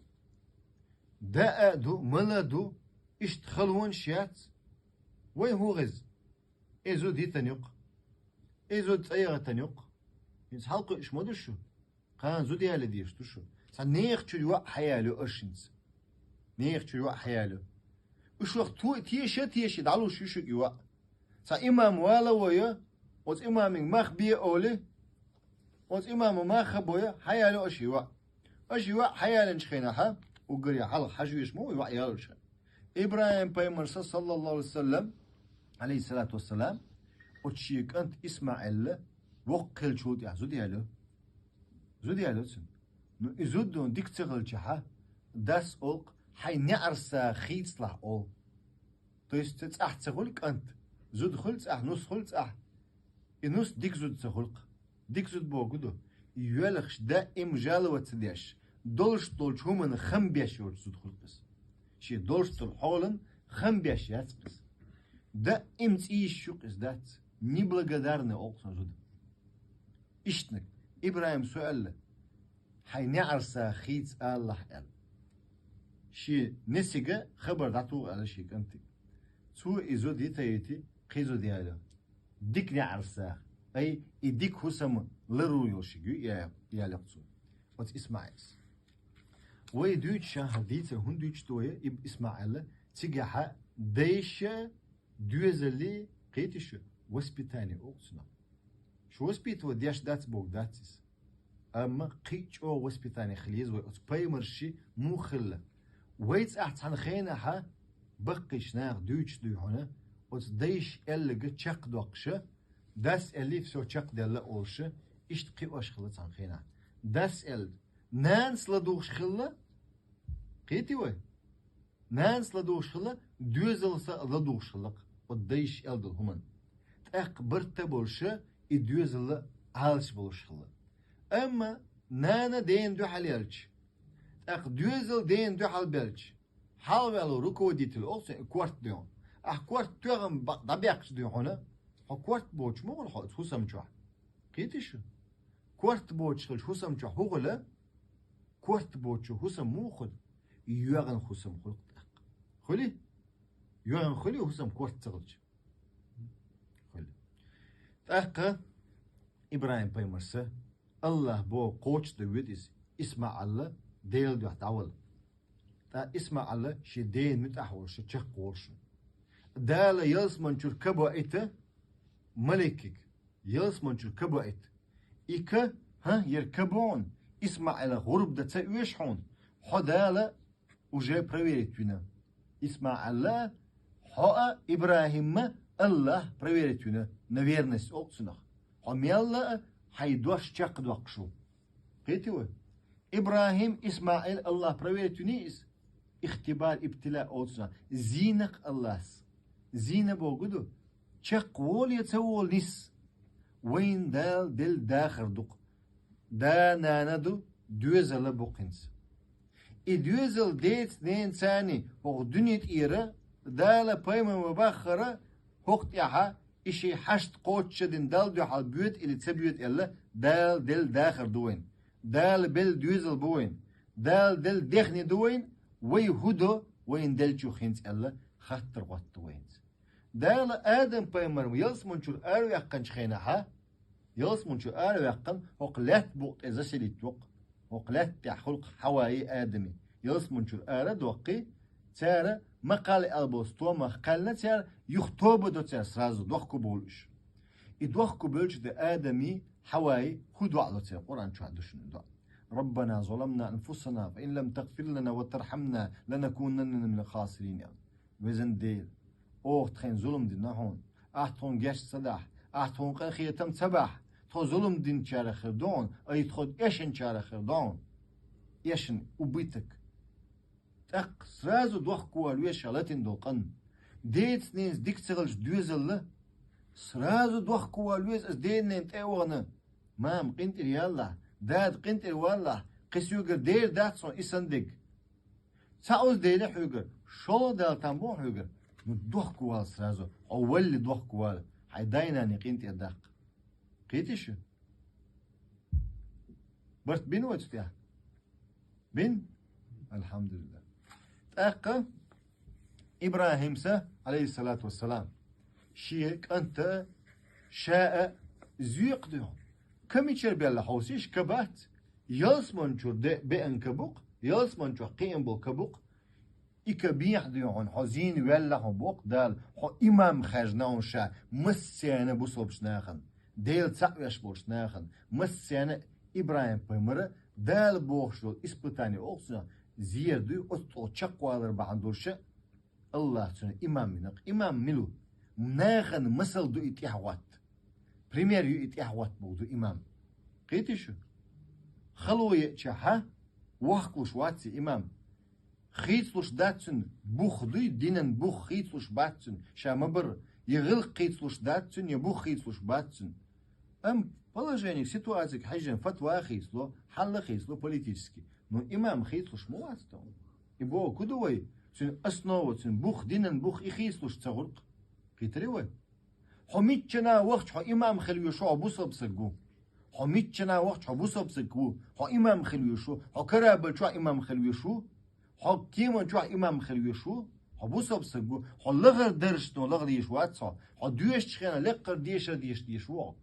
Даа а ду, мала а ду, иштта халонаш яц. Вай хӀун хеза? И зуда йитина ю-кх. И зуда цӀа яхийтина ю-кх. ХӀинца хьалакхуьуш ма ду шу. Кхана зуда яла дезаш ду шу. Цхьа нехан чуьра йоӀ хьаялайо аша хӀинца. Нехан чуьра йоӀ хьаялайо. Уьш ваха то-, теша а теший, дӀалуш ю шуьга и йоӀ. Цхьа имам вала а войо, оцу имамига мах бе а олий, оцу имама мах а бойо, хьаялайо аша и йоӀ. Аша и йоӀ хьаялайначу хенахь, уггаре хьалха хьажа везаш ма ву и йоӀ ялочу хенахь. ИбрахӀим-пайхамарс, саллаллаху Ӏалайхи ва саллам, Ӏалайхиссалату вассалам, оцу шен кӀант ИсмаӀила воккха хиллачул тӀаьхьа зуда яьлла. Зуда яьлла цуьнан. Ну, и зуда дика ца хилчахьа, дас олу-кх: «Хьайн неӀарсагӀа хийцалахь», олу. То есть цӀахь ца хуьлу кӀант, зуда хуьлу цӀахь, нус хуьлу цӀахь. И нус дика зуда ца хуьлу-кх. Дика зуда боху ду, йоьлхуш даим жаловаться ца деш, долуш долчу хӀуманна хам беш йолчу зуда хуьлу-кх иза. Шен долуш долу хьолан хам беш яц-кх иза. Даим цӀийш ю-кх иза, дац, неблагодарный олу-кх цунах зуда. Иштаниг, ИбрахӀимас аьлла: «Хьайн неӀарсагӀа хийца алалахь», аьлла. Шен несига хабар дӀатуху аьлла шен кӀантига. Цо и зуда йита а йитий, кхин зуда яьлла. Дика неӀарсагӀа. Ай, и дика хӀусам лару йолшиг ю, я, я лекцу. Оцу ИсмаӀилс. Вай дуьйцуш хьан дийцар хӀунда дуьйцуш ду вай, иб ИсмаӀил, цигахьа дайша доьзали кхетиша воспитание оцунах. Шу воспитывать деш дац боху дац иза. Амма кхин а чӀогӀа воспитание хила еза вай оцу пайхамарши муха хилла. Вай цӀахь цхьана хенахьа баккхийчу наха дуьйцуш дуй хьуна, оцу дайша аьлларг чекхдоккхуша, дас аьллий, всё, чекхдаьлла олуша, иштта кхиош хилла цхьана хенахь. Дас аьлла, нанас ладугӀуш хилла, кхетий вай? Нанас ладугӀуш хилла, доьзалса а ладугӀуш хилла, оцу дайша аьлла долу хӀуманна. ТӀаккха барт а болуша, и доьзал а Ӏалаш болуш хилла. Амма нана дена дуьхьал яьлча, тӀаккха доьзал дена дуьхьал баьлча, хьалаваьлла руководитель олу цунна и корта дуьйхьуна. Ахь корта тоьхна бакъ дӀабаьккхича дуьйхьуна, хьо корта боцуш ма хуьлу хьо оцу хӀусам чохь. Кхетий шу? Корта боцуш хилча хӀусам чохь хӀун хуьлу? Корта боцучу хӀусам муха хуьлу? ЙоьгӀан хӀусам хуьлу тӀаккха. Хуьлий? ЙоьгӀан хуьлий хӀусам корта ца хилча? Хуьлу. ТӀаккха ИбрахӀим-пайхамарса, АллахӀ боху кхочушдан воьду иза, ИсмаӀал Делан дуьхьа дӀавала. ТӀаккха ИсмаӀал шен дена муьтӀахь волуш, чекхволуш ву. Дала ялсаманчуьра ка боуьйту маликиг, ялсаманчуьра ка боуьйту. И ка, хӀа, яра ка бохьуна, ИсмаӀила гӀурба дан ца оьшу хьуна, хьо Дала уже проверить вина. ИсмаӀала, хьо а, ИбрахӀимма АллахӀ проверить вина, на верность олу цунах. Хьо мелла а хьайн дош чекхдоккхуш ву. Кхетий вай? ИбрахӀим, ИсмаӀил АллахӀ проверить виний иза? Ихтибар, ибтила олу цунах. Зийнакх АллахӀс. Зийна бохург ду, чекхволу я ца волу нис. Вайна Дала делла дахар ду-кх. Да-нана ду, доьзал а бу-кх хӀинца. И доьзал деца-ненаца хӀокху дуьне тӀера Дала пайхамар ма-баххара, хӀокху тӀехьа и шен хьашт кхочушдина Далла дуьхьал боьду или ца боьду аьлла, Дала делла дахар ду вайна. Дала белла доьзал бу вайна. Дала делла дехне ду вайна, вай хӀун до вайна деллачух хӀинца аьлла, хаттар хӀотто вайнца. Дала Адам-пайхамар ялсаманчуьра араваьккхинчу хенахьа, ялсаманчуьра араваьккхина, хӀокху лаьтта букъа тӀе заселить воккху. ХӀокху лаьтта тӀехь хуьлу-кх Хьаваи Адами. Ялсаманчуьра ара а доккхий, цара ма кхалла аьлла болу стомах кхаьллина цара, юха тоба до цара сразу, дохко бовлу уьш. И дохко бевлча тӀе Адами, Хьаваи хӀун доӀа до цара, Къуръан чохь ду шуна доӀа: «ربنا ظلمنا أنفسنا وإن لم تغفر لنا وترحمنا لنكونن من الخاسرين», аьлла. Везан Дела, оха тхайна зулам дина хьуна. Ахь тхуна гечда ца дахь, ахь тхуна къинхетам ца бахь, тхо зулам динчарах хир ду хьуна, ай тхо эшначарах хир ду хьуна. Эшна, убыток. ТӀаккха сразу дохко вала веза ша латийна долу къанна. Деца-ненаца дика ца хилча доьзалла, сразу дохко вала веза аса дена-ненан тӀе а вахана: «Мама, къинтӀера яллахь, дада, къинтӀера валлахь, кхин соьгара дера дац хьуна и санна дерг». Цхьа оза дели хьоьгара, шолгӀа дала там бу хьоьгара, ну, дохко вала сразу, хьо валли дохко вала, хьайн дай-наний къинтӀера даккха. Кхетий шу? Барт бина вай цу тӀехь? Бин? Алхьамдулиллах. ТӀаккха ИбрахӀимса, Ӏалайхиссалату вассалам, шен кӀанта ша а зоькъа дуьхьа. Ка мичара баьлла хьовсийша, ка бац. Ялсаманчуьра де беана ка бу-кх, ялсаманчохь кхиъна болу ка бу-кх. И ка бехьа дуьйна хьуна, хьо зийна ваьлла хьо боху Дала, хьо имам хаьржина хьуна ша массарна бусалбачу нахана. Дела цхьаъ веш болчу нахана, массарна ИбрахӀим-пайхамара Дала бохуш долу испытание олу цунах зер дуй, оцу тӀе чекхвалар бахьана долуша, АллахӀа цунна имам вина-кх. Имам мила ву? Нахана масал ду и тӀаьхьахӀотта. Пример ю и тӀаьхьахӀотта боху ду имам. Кхетий шу? Хало еача хьа, вохкалуш вац и имам. Хийцалуш дац цуьнан бух дуй, динан бух хийцалуш бац цуьнан, ша ма-барра, я гӀиллакх хийцалуш дац цуьнан, я бух хийцалуш бац цуьнан. Амма положениг, ситуацига хьаьжжина фатва а хийцало, хьал а хийцало политически. Ну, имам хийцалуш ма вац тхо. И боху ку ду вай, цуьнан основа, цуьнан бух, динан бух и хийцалуш ца гӀуркъ. Кхийтарий вай? Хьо миччана вахча хьо имам хила везаш ву, хьо бусалба саг ву. Хьо миччана вахча хьо бусалба саг ву, хьо имам хила везаш ву, хьо карабалчохь имам хила везаш ву, хьо кеманчохь имам хила везаш ву, хьо бусалба саг ву, хьо лахара даржашна лаха дезаш вац хьо, хьо доьшучу хенахь лекхара дешар деша дезаш ву хьо.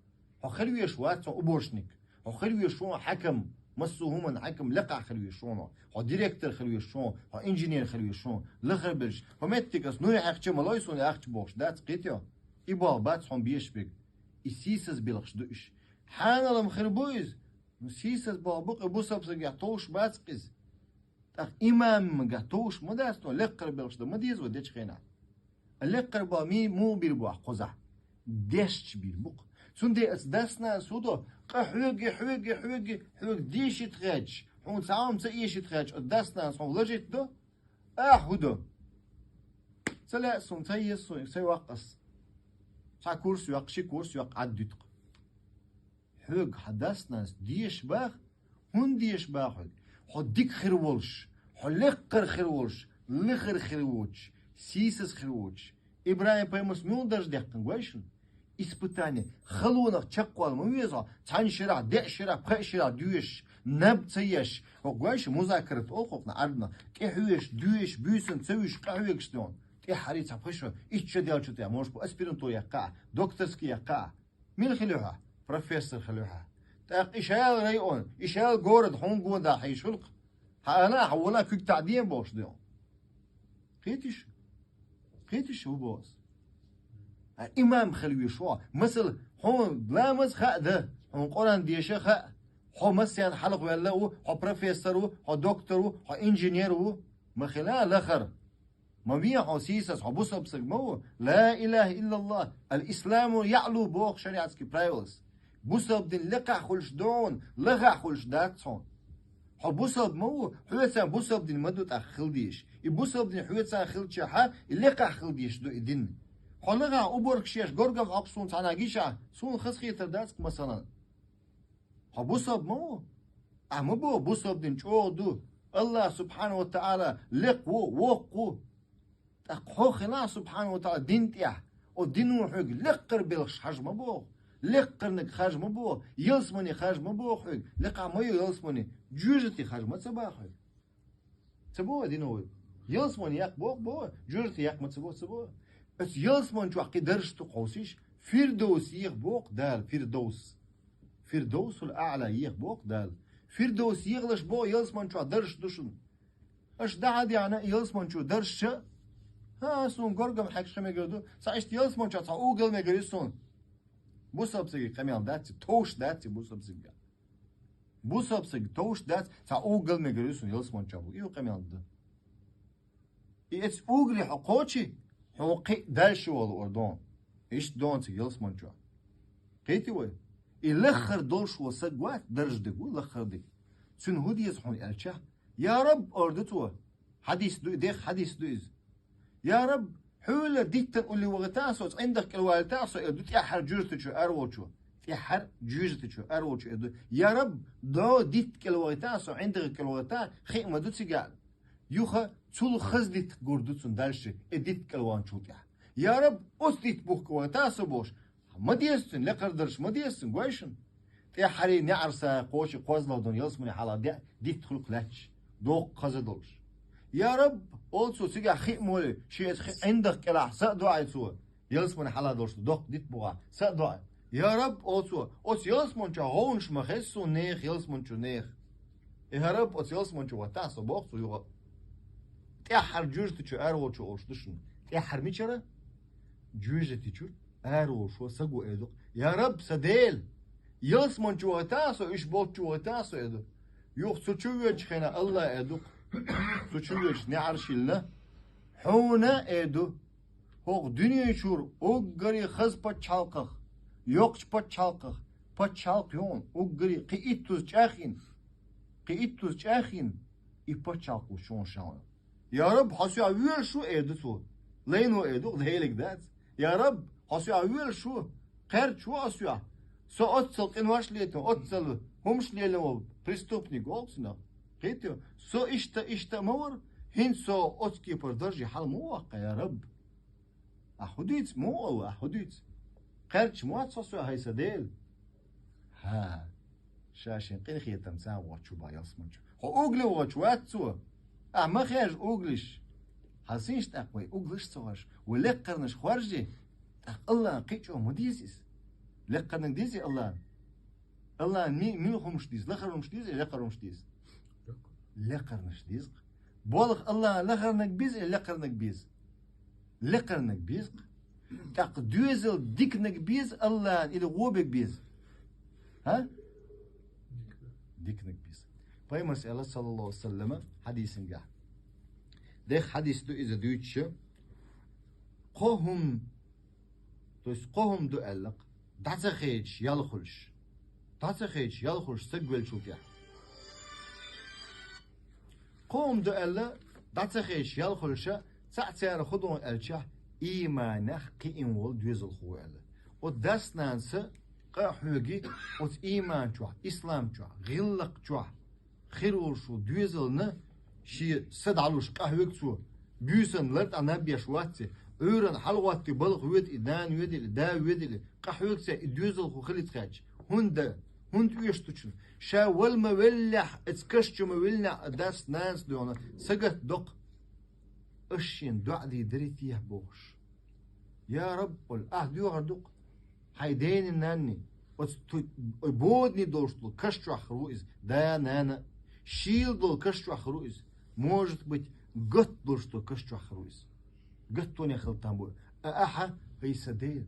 Хьо хила везаш вац хьо уборщик. Хьо хила везаш ву хьаким, массо а хӀуманна хьаким, лекхахь хила везаш ву хьо. Хьо директор хила везаш ву хьо, хьо инженер хила везаш ву хьо, лахара берш. Хьо меттиг ас нуй хьаькхча ма лой суна ахча бохуш дац кхетий хьо. И болх бац хьуна беш берг. И сийсаз белхаш ду уьш. Хьанал-м хир бу иза. Ну, сийсаз болх бу-кх, и бусалба сагах товш бац-кх иза. ТӀаккха имамгахь товш ма дац, но лекхара белхаш дан ма деза вай дечу хенахь. Лекхара болх мий муха бийр бу ахь кхузахь? Дешча бийр бу-кх. Цундела ас дас-нанас хӀун до? Къа хьоьгий, хьоьгий, хьоьгий, хьоьга дешийта хьаьжча, хьуна цхьа хӀума ца эшийта хьаьжча, ас дас-нанас хьуна лажийта до? Ахь хӀун до? Ца лаьа суна, ца еза суна, ца йоккху ас. Цхьа курс йоккху, ши курс йоккху, Ӏад дуьту-кх. Хьоьга хьан дас-нанас деша боху, хӀунда деша боху хьоьга? Хьо дика хир волуш, хьо лекхара хир волуш, лахара хир воцуш, сийсаз хир воцуш. ИбрахӀим-пайхамарс муьлха дарж даьккхина гой шуна? Испытание, халонах чекхвала ма веза хьо, цхьана шарахь, деа шарахь, пхеа шарахь доьшуш, наб ца еш, хӀокху гой шу музакарат олу хӀокхунах Ӏаьрбинах, тӀехьоьжуш, доьшуш, буьйсанна ца вуьжуш, къахьоьгуш дон, тӀаьххьара цхьа пхи шо, итт шо даьллачул тӀаьхьа, может быть, аспирантура яккха ахь, докторский яккха ахь. Мила хила ю хьо? Профессор хила ю хьо. ТӀаккха и шайла район, и шайла город хьуна гонаха хьийзаш хуьлу-кх. Хьан ана, хьан вала куьг таӀден бохуш ду. Кхетий шу? Кхетий шу хӀун боху ас? Хьан имам хила везаш ву хьо. Масала, хьуна ламаз хаа дан, хьуна Къуръан деша хаа, хьо массарна хьалхаваьлла а ву, хьо профессор ву, хьо доктор ву, хьо инженер ву. Ма хила лахара. Ма вен хьо сийсаз, хьо бусалба саг ма ву. Ла илаха иллаллах, ал-исламу яълу боху шариатский правилас. Бусалба дин лекхахь хуьлуш ду хьуна, лахахь хуьлуш дац хьуна. Хьо бусалба ма ву, хьоьца бусалба дин ма ду тӀаккха хила дезаш. И бусалба дин хьоьца хилчахьа, и лекхахь хила дезаш ду и дин. Хьо лахахь уборка еш, горгам хьокхуш суна цхьанхьа гича, суна хазахетар дац-кх, масалан. Хьо бусалба ма ву? Ахь ма боху, бусалба дин чӀогӀа ду. Аллах субхьанаху ва таӀала лекха ву, воккха ву. ТӀаккха хьо хилахь субхьанаху ва таӀала дин тӀехь, о дино хьоьга лекхара белхаш хьажа ма боху, лекхарниг хьажа ма боху, ялсамане хьажа ма боху хьоьга, лекхахь ма ю ялсамане, жоьжахате хьажа ма ца боху хьоьга. Ца боху дино вай. Ялсамане яккха боху, боху, жоьжахате яккха ма ца боху, ца боху. Оцу ялсаман чохь кхин дарж ду-кх хьовсийша, Фирдовс еха боху Дала, Фирдовс. Фирдовсул аӀла еха боху Дала. Фирдовс ехалаш боху ялсаман чохь дарж ду шуна. Аша дӀа а деана ялсаман чу даржаш а, хӀа, суна горгам хьаькхаш хи мегар ду, цхьа иштта ялсаман чохь цхьа уггал мегар ю суна. Бусалба сагий къамел дац и, товш дац и бусалба сагий. Бусалба сагий товш дац, цхьа уггал мегар ю суна ялсаман чохь бу. И ю къамел дан. И эцу уггаре хьо кхочий, хьо кхин а дальше вала ора дон. Иштта дон цига ялсаман чохь. Кхетий вай? И лаххара долуш ву саг вац, даржа дерг ву, лаххара дерг. Цуьнан хӀун деза хьуна аьлча, я Раб, ора ду цо. Хьадис ду, дех хьадис ду иза. Я Раб, хьуьлла диттан улле вахийтахь со, цӀиндах кӀел валийтахь со, эр ду тӀаьххьара жоьжахати чу ара волчо. ТӀаьххьара жоьжахати чу ара волчо эр ду. Я Раб, дӀо дитта кӀел вахийтахь со, ӀиндагӀа кӀел вахийтахь, хи а ма ду цигахь. Юха цул хаза дитт гур ду цунна дальше, и дитт кӀел ваханчул тӀаьхьа. Я Раб, оцу дитт бухка вахийтахь со бохуш, ма деза цуьнан, лекхара дарж ма деза цуьнан, гой шуна. ТӀаьххьара неӀарсагӀа кхочий кхозлагӀа дон ялсамане хьалха де, дитт хуьлу-кх лаьтташ, доккха хаза долуш. Я Раб, олу цо цигахь хи а молий, шен эца хи ӀиндагӀа кӀелахь са а доӀий цо. Ялсамане хьалха долуш ду доккха дитт бухахь, са а доӀий. Я Раб, олу цо, оцу ялсаман чохь гӀовнаш ма хеза суна нехан, ялсаман чу нехан. Я Раб, оцу ялсаман чу вахийтахь со боху цо юха. ТӀаьххьара жоьжахати чу ара волчо олуш ду шуна. ТӀаьххьара мичара? Жоьжахати чу ара волуш ву саго эр ду-кх. Я Раб, сан Дела! Ялсаман чу вахийтахь со, уьш болчу вахийтахь со эр ду. Юха цу чу воьдучу хенахь Аллах эр ду-кх. Цу чу воьдуш неӀарш йиллина. Хьуна эр ду. ХӀокху дуьне чуьра уггаре хаза пачхьалкхах, йоккхачу пачхьалкхах, пачхьалкх ю хьуна уггаре кхин иттуза чӀагӀйина, кхин иттуза чӀагӀйина, и пачхьалкх ву шуна ша хьуна. Я Раб, хьо соьгахь воьлуш ву, эр ду цо. Лайно эр ду, лелиг дац. Я Раб, хьо соьгахь воьлуш ву, кхерч ву хьо соьгахь. Со оццал къинош летина, оццал хӀумаш лелина волу преступник волу цунах. Кхетий, со иштта, иштта а ма вара, хӀинца со оцу кепара дарже хьала ма ваккха, я Раб. Ахь хӀун дуьйцу, муха олу, ахь хӀун дуьйцу? Кхерч ма вац хьо соьгахь, хӀай сан Дела? ХӀа, ша шен къинхетамца вахча ву бах ялсаман чу. Хьо угли вахча вац цо? Ахь ма хержа углиш. Хьан синш тӀаккха вай углиш ца хьожуш, вай лекхарнаш хоржий, тӀаккха Аллахьан кхин а чӀогӀа ма деза иза. Лекхарнаг дезий Аллахьан? Аллахьан ми-, муьлха хӀумаш деза, лахара хӀумаш дезий, лекхара хӀумаш деза? Лекхарнаш деза. Болх Аллахьан лахарнаг беза, лекхарнаг беза? Лекхарнаг беза. ТӀаккха доьзал диканаг беза Аллахьан или гӀобег беза? ХӀа? Диканаг беза. Пайхамара аьлла, саллаллаху алейхи ва саллама, хьадисангахь. Дехха хьадис ду иза дуьйцуш. Кхо хӀума, то есть кхо хӀума ду аьлла-кх, дӀа ца хедаш ял хуьлуш. ДӀа ца хедаш ял хуьлуш саг веллачул тӀехьа. Кхо хӀума ду аьлла, дӀа ца хедаш ял хуьлуш, цхьаъ царах хӀун ду аьлча, ийманех кхиъна волу доьзалхо ву аьлла. Оцу дас-нанас къа а хьоьгий, оцу ийман чохь, ислам чохь, гӀиллакх чохь, хир волуш ву доьзална, шен са дӀалуш къахьоьгу цо. Буьйсанна лартӀехь наб еш вац и, Ӏуьйранна хьалагӀоттий балха воьду и, нана воьду или, да воьду или, къахьоьгу цо и доьзалхо хилийта хаьттича. ХӀунда? ХӀунда оьшу цу чу? Ша вала ма веллехь, оцу каш чу ма виллехь, а дас-нанас дуьхьал сагатдо-кх. Аш шена доӀа дийр дарий техьа бохуш. Я Раб, олий, ахь доьхур ду-кх. Хьайн дена-нанна, оцу ту-, ой, бодане долуш долу каш чохь хир ву иза, да, нана, шийла долу каш чохь хир ву иза, может быть, гатта долуш долу каш чохь хир ву иза. Гаттонехь хила там бу. А ахьа, хӀай сан Дела,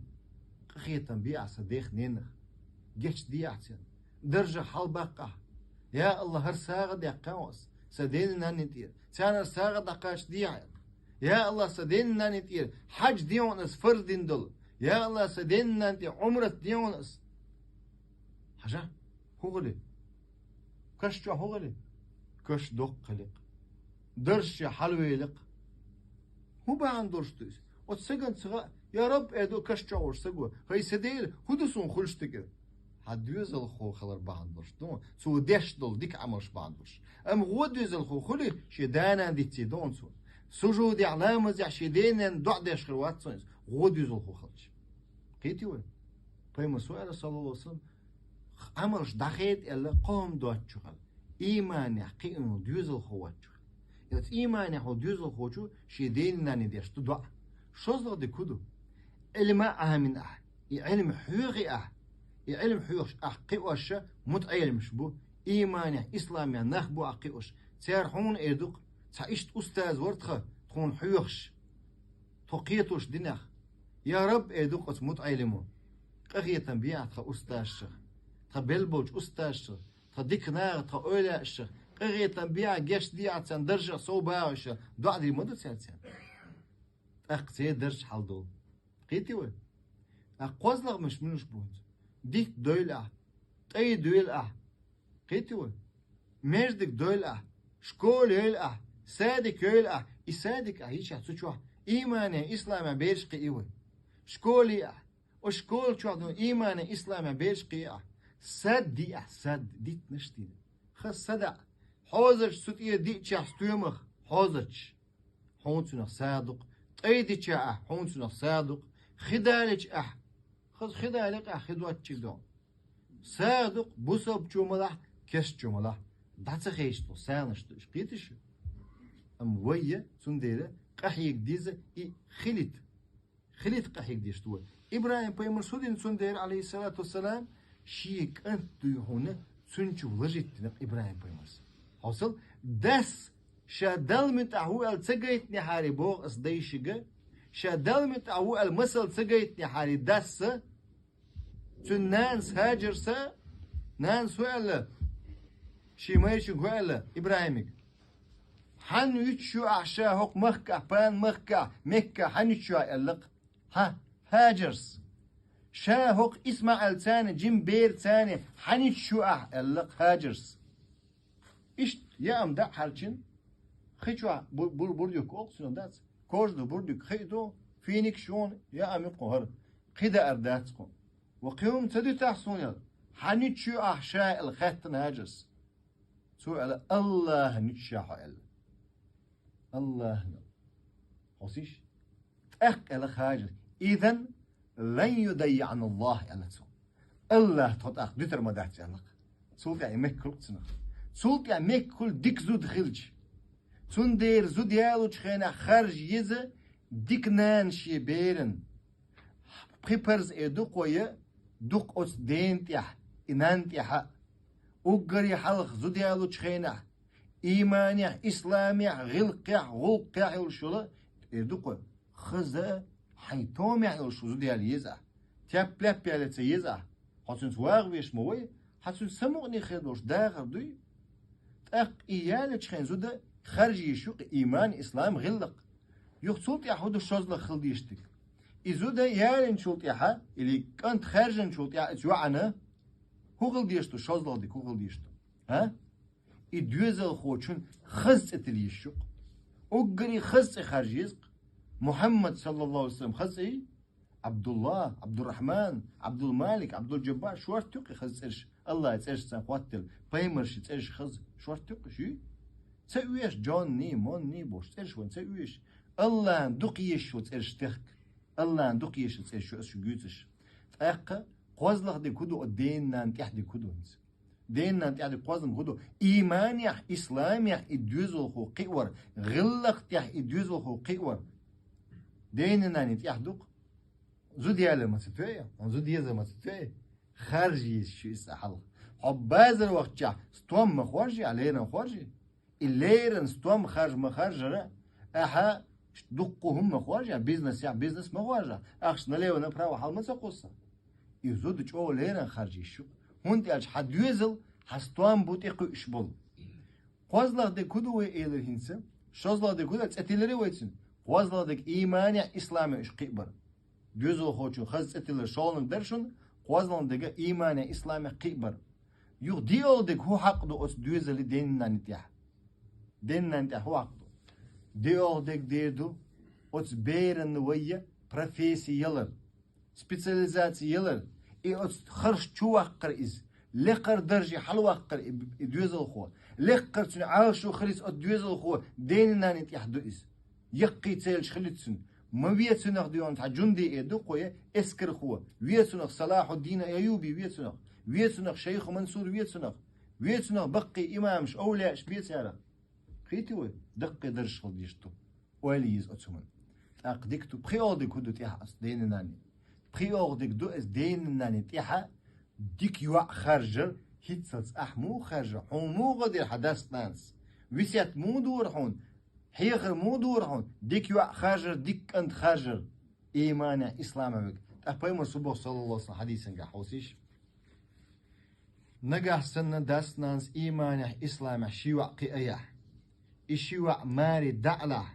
къинхетам бе ахь сан дех-ненах, гечде ахь царна, даржах хьалабаккха ахь. Я АллахӀ, хӀара сагӀа даккха хьо ас сан дена-нанна тӀера, царна хӀара сагӀа дӀакхачадехьа. Я АллахӀ, сан дена-нанна тӀера хьаьж де хьуна ас фарз дина долу. Я АллахӀ, сан дена-нанна тӀе Ӏумрат де хьуна ас. Хьажа, хӀун хили? Каш чохь хӀун хили? Каш доккха хили-кх. Даржаш хьалавели-кх. ХӀун бахьана долуш ду иза? Оцу сагана ца хаьа, я Раб, эр ду каш чохь волчу саго, хӀай сан Дела, хӀун ду суна хуьлуш дерг? Хьан доьзалхо хилар бахьана долуш ду, цо деш долу дика Ӏамалш бахьана долуш. Амма гӀо доьзалхо хуьлий, шен да-нана дицдийр ду цо. Сужудехь, ламазехь шен дена-нанна доӀа деш хир вац цо иза, гӀо доьзалхо хилча. Кхетий вай? Пайхамара аьлла, саллаллаху алейхи ва саллам, Ӏамалш дӀахеда аьлла, кхо хӀума доцучух аьлла. Ийманехь кхиъна волу доьзалхо воцчух. Оцу ийманехь волу доьзалхочо шен дена-нанна деш ду доӀа. ШозлагӀа дерг хӀун ду? Ӏилма Ӏамийна ахь, и Ӏилма хьоьхий ахь, и Ӏилма хьоьхуш ахь кхиош мутаӀеламаш бу, ийманехь, исламехь нах бу ахь кхиош. Цара хьуна эр ду-кх, цхьа иштта устаз вара тхан тхуна хьоьхуш. Тхо кхетош динехь, я Раб, эр ду-кх оцу мутаӀелимо, къинхетам бе ахь тхан устазашах, тхан белла болчу устазашах, тхан дика нахах, тхан эвлаяашах, къинхетам бе ахь, гечде ахь царна, даржах сов багӀа уьш, доӀа дийр ма ду цара царна. ТӀаккха церан дарж хьаладолу. Кхетий вай? ТӀаккха кхозлагӀмаш муьлш бу хӀинца? Дитт дойла ахь, тӀай дойла ахь. Кхетий вай? Маьждиг дойла ахь, школа йойла ахь, садик йойла ахь. И садик ахь йичахь цу чохь ийманехь, исламехь бераш кхиий вай. Школа йи ахь, оцу школа чохь ду ийманехь, исламехь бераш кхиий ахь. Сад йи ахь, сад, диттанаш дийр. Хаза сад а, хьозарчаш цу тӀера диъчахь стоьмах, хьозарчаш. Хьуна цунах сагӀа ду-кх. ТӀай дича ахь, хьуна цунах сагӀа ду-кх. Хи далийча ахь, хаза хи далийча ахь, хи доцчиг ду. СагӀа ду-кх, бусалбачо малахь, керстачо малахь, дӀа ца хедаш долу сагӀанаш ду уьш, кхетий шу? Амма вай, цундела къахьега деза и хилийта. Хилийта къахьега дезаш ду вай. ИбрахӀим-пайхамарс хӀун дина цундела, алейхиссалату вассалам, шен кӀант дуй хьуна, цуьнан чу вложить дина-кх ИбрахӀим-пайхамарс. Хьовсал, дас ша Далла муьтӀахь ву аьлла ца гайтинехьара, боху ас дайшига, ша Далла муьтӀахь ву аьлла масал ца гайтинехьара дас, цуьнан нанас Хьаджарс, нанас хӀун аьлла, шен майрачуьнга хӀун аьлла ИбрахӀимига? Хьанна вуьтуш ю ахь ша хӀокху махкахь, пана махкахь, Меккахь хьанна вуьтуш ю ахь аьлла-кх? Хьан, Хьаджарс. Ша хӀокху ИсмаӀил царна, жима бер царна хьанна вуьтуш ю ахь аьлла-кх Хьаджарс. Иштта яа ма дац хьарчина, хи чохь бу-, бур-, бурдюк олу цунах дац, кожаный бурдюк хи а ду, финикаш юкъахь яа ма ю кху хӀара, кхин даар дац кху. Ва кхин хӀума ца дуьтахь суна аьлла, хьанна вуьтуш ю ахь ша аьлла хаьттина Хьаджарс. Цо аьлла, Аллахьан вуьтуш ю хьо аьлла. Аллахьан. Хьовсийша? ТӀаккха аьлла Хьаджарс, изан лан юдаййиӀаналлахь аьлла цо. Аллахь тхо тӀаккха дуьтур ма дац аьлла-кх. Цул тӀаьхьа и мекхалу-кх цунах. Цул тӀаьхьа мекхалу дика зуда хилча. Цундела зуда ялучу хенахь харжа еза дика нана шен беран. Пхи парз эр ду кхо я, Дукха оцу дена тӀехь, и нанна тӀехьа, уггаре хьалха зуда ялучу хенахь, ийманехь, исламехь, гӀиллакхехь, гӀуллакхехь йолуш йолу, тӀера ду-кх, хаза, хьайн томехь йолуш зуда яла еза ахь. Тяп-ляп яла ца еза ахь. Хьо цуьнца вагӀа веш ма вай, хьан цуьнца самукъане хир долуш дахар дуй? ТӀаккха и ялачу хен зуда харжа йиш ю-кх ийман, ислам, гӀиллакх. Юха цул тӀаьхьа хӀун ду шозлагӀа хила дезаш дерг? И зуда ялинчул тӀаьхьа, или кӀант хаьржинчул тӀаьхьа оцу йоӀана хӀун хила дезаш ду, шозлагӀа дерг хӀун хила дезаш ду? ХӀа? И доьзалхочун хаза цӀе тилла йиш ю-кх. Уггаре хаза цӀе харжа еза-кх. Мухьаммад, саллаллаху Ӏалайхи ва саллам, хаза цӀе ю? Абдулла, Абдуррахьман, Абдулмалик, Абдулджаббар, шорта ю-кх и хаза цӀераш, Аллахьан цӀерашца хоттаделла, пайхамарши цӀераш хаза, шорта ю-кх уьш, ю? Ца оьшу Джонни, Монни бохуш цӀераш вайн, ца оьшу. Аллахьан дукха езаш йолу цӀераш техка. Аллахьан дукха езаш йолу цӀераш ю аса шуьга юьйцуш. ТӀаккха кхозлагӀа дерг хӀун ду, оцу дена-нанна тӀехь дерг хӀун ду хӀинца? Дена-нанна тӀехь дерг кхозлагӀа хӀун ду? Ийманехь, исламехь и доьзалхо кхиавар, гӀиллакх тӀехь и доьзалхо кхиавар. Дена-нанна тӀехь ду-кх. Зуда ялар ма ца тоьу, хьуна зуда езар ма ца тоьу. Харжа еза шу иза хьалха. Хьо базар вахчахь стом ма хоржа, леран хоржа. И леран стом харж ма харжара, ахьа дуккха хӀума ма хоржа, бизнесехь бизнес ма хоржа, ахча налево-направо хьал ма ца кхуссу. И зуда чӀогӀа леран харжа йиш ю. ХӀунда аьлча хьан доьзал, хьан стом бу тӀекхуьуш болу. КхозлагӀа дерг хӀун ду вай элира хӀинца? ШозлагӀа дерг хӀун ду, цӀе тиллира вай цуьнан? КхозлагӀа дерг ийманехь, исламехь уьш кхиабар. Доьзалхочун хаза цӀе тиллар шолгӀаниг дара шуна, кхозлагӀа дерг ийманехь, исламехь кхиабар. Юха диъалгӀа дерг хӀун хьакъ ду оцу доьзалан дена-нанна тӀехь? Дена-нанна тӀехь хӀун хьакъ ду? ДиъалгӀа дерг дер ду оцу беранна вайя профессия ялар, специализация ялар, и оцу харш чу ваккхар иза, лекхара дарже хьалаваккхар и, и доьзалхо, лекхара цуьнан Ӏалашо хилийта оцу доьзалхо дена-нанна тӀехь ду иза. Яккхий цӀераш хилийта цуьнан. Ма ве цунах дуьйна цхьа Джунди эр ду-кх вай, эскархо, ве цунах Салахьуддин Айюби, ве цунах, ве цунах Шайх Мансур, ве цунах, ве цунах баккхий имамаш, овлияаш бе царах. Кхетий вай, даккхий даржаш хила дезаш ду. Ойла еза оцу хӀуманна. ТӀаккха дика ду, пхиъалгӀа дерг хӀун ду тӀехь оцу дена-нанна? ПхиъалгӀа дерг ду иза дена-нанна тӀехь дика йоӀ харжар, хӀинццалц ахь муха харжа, хьуна муха гӀо дира хьан дас-нанас? Весет муха дора хьуна? Хьехар муха дора хьуна? Дика йоӀ харжар, дика кӀант харжар. Ийманехь, исламехь верг. ТӀаккха пайхамара шу боху, саллаллаху Ӏалайхи ва саллам, хьадисангахь хьовсийша. Нагахь санна дас-нанас ийманехь, исламехь ши йоӀ кхиаяхь, и ши йоӀ маре дӀа а лахь,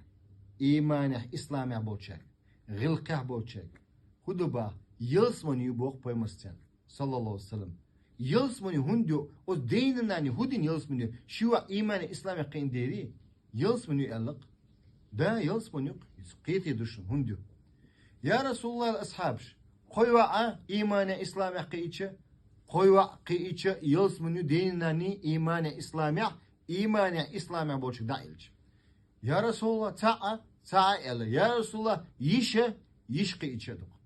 ийманехь, исламехь болчаьрга, гӀиллакхехь болчаьрга, хӀун ду боху, ялсамани ю боху пайхамара царна, саллаллаху Ӏалайхи ва саллам. Ялсамани хӀунда ю, оцу дена-нанна хӀун дина ялсамани ю, ши йоӀ ийманехь, исламехь кхиъна дерий? Ялсамани ю аьлла-кх. Да, ялсамани ю-кх. Иза кхетий ду шуна, хӀунда ю? Я Расулаллах, асхьабаш, кхо йоӀ ийманехь, исламехь кхиъча, кхо йоӀ кхиъча, ялсамани ю дена-нанний ийманехь, исламехь, ийманехь, исламехь болчу дӀа а элча. Я Расулаллах, цхьаъ а, цхьаъ а аьлла. Я Расулаллах, йиша, йиша кхиъча а ду-кх.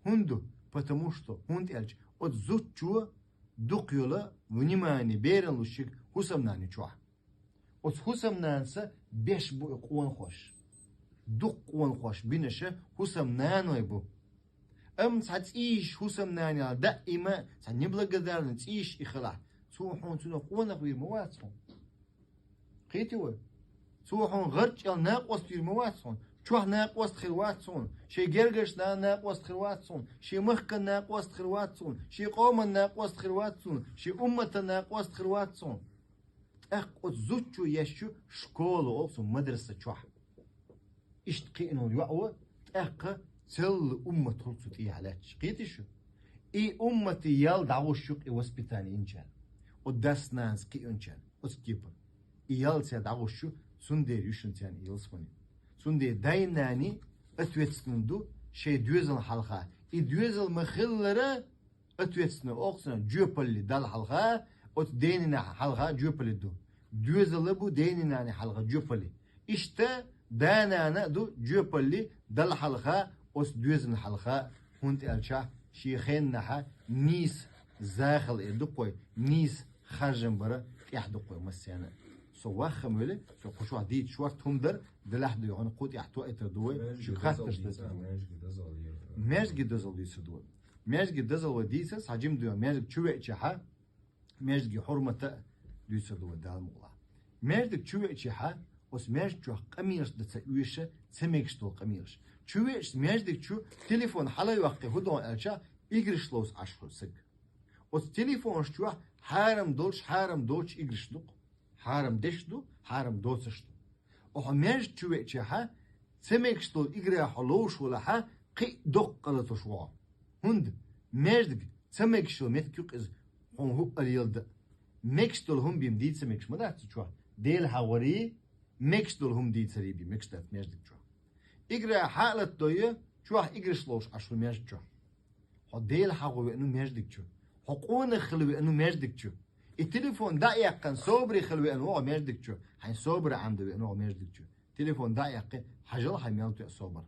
ХӀунда ду? Потому что, хӀунда аьлча, оцу зудчо дукха йолу внимание беран луш ерг хӀусамнана ю чохь. Оцу хӀусамнанаса беш бу и къонахош. Дукха къонахош бинаша хӀусамнаной бу. Амма цхьа цӀийш хӀусамнанел даима цхьа неблагодарный цӀийш и хилахь, цо хьуна цунах къонах вийр ма вац хьуна. Кхетий вай? Цо хьуна гӀарчӀел накъост вийр ма вац хьуна, чохь накъост хир вац хьуна, шен гергарчу нана накъост хир вац хьуна, шен махкан накъост хир вац хьуна, шен къоман накъост хир вац хьуна, шен умматан накъост хир вац хьуна. ТӀаккха оцу зудчо еш ю школа олу цунна, мадраса чохь. Иштта кхиъна йоӀ ву, тӀаккха целла уммат хуьлу цу тӀехьа лаьтташ. Кхетий шу? И умматан ял дӀагӀуш ю-кх и воспитание йинчарна, оцу дас-нанас кхиъначарна, оцу кепара. И ял церан дӀагӀуш ю, цундела ю шуна церан и ялсамани. Цундела дай-наний ответственный ду шайн доьзална хьалха. И доьзал ма-хиллара, ответственный олу цунах, жоьпалле Далла хьалха, оцу дена-нанна хьалха жоьпалле ду. Доьзал а бу дена-нанна хьалха жоьпалле. Иштта да-нана а ду жоьпалле Далла хьалха, оцу доьзална хьалха, хӀунда аьлча шен хеннахьа нийса захалла эр ду-кх вай, нийса харжам бара тӀехь ду-кх вай массарна а. Со ваххам велли, со кху чохь дийца шорта хӀума дара, делахь дуй хьуна кху тӀехь тоуьйтур ду вай, шуьга хаттарш дойтур ду вай. Маьждиге дозалла дийцур ду вай. Маьждиге дозал вай дийцар, цхьа жима дуьйна маьждиге чу веача хьа, маьждиге хьурмата а дуьйцур ду вай Дала мукъалахь. Маьждиге чу веача хьа, оцу маьждиге чохь къамелаш дан ца оьшу, ца мегаш долу къамелаш. Чу веача маьждиге чу телефон хьала а йоккхий хӀун до аьлча, играш ловзуш Ӏаш хуьлу саг. Оцу телефонаш чохь хьарам долуш, хьарам доцуш играш ду-кх. Хьарам деш ду, хьарам доцуш ду. Оха маьждиге чу веача хьа, ца мегаш долу игра хьо ловзуш вала хьа, кхин а доккха къа латош ву хьо. ХӀунда маьждиг ца мегаш йолу меттиг ю-кх иза, хьуна хӀуъа леладан. Мегаш долу хӀума бен дийца мегаш ма дац цу чохь. Дела хьахорий, мегаш долу хӀума дийцарий бен мегаш дац маьждиг чохь. Игра хьа а латадой, чохь играш ловзуш Ӏаш ву маьждиг чохь. Хьо Дела хьахо веана ву маьждиг чу. Хьо къонах хила веана ву маьждиг чу. И телефон дӀа а яьккхина, собаре хила веана ву хьо маьждиг чу. Хьайн собар Ӏамадан веана ву хьо маьждиг чу. Телефон дӀа а яьккхи, хьажал хьайн мел тоьа собар.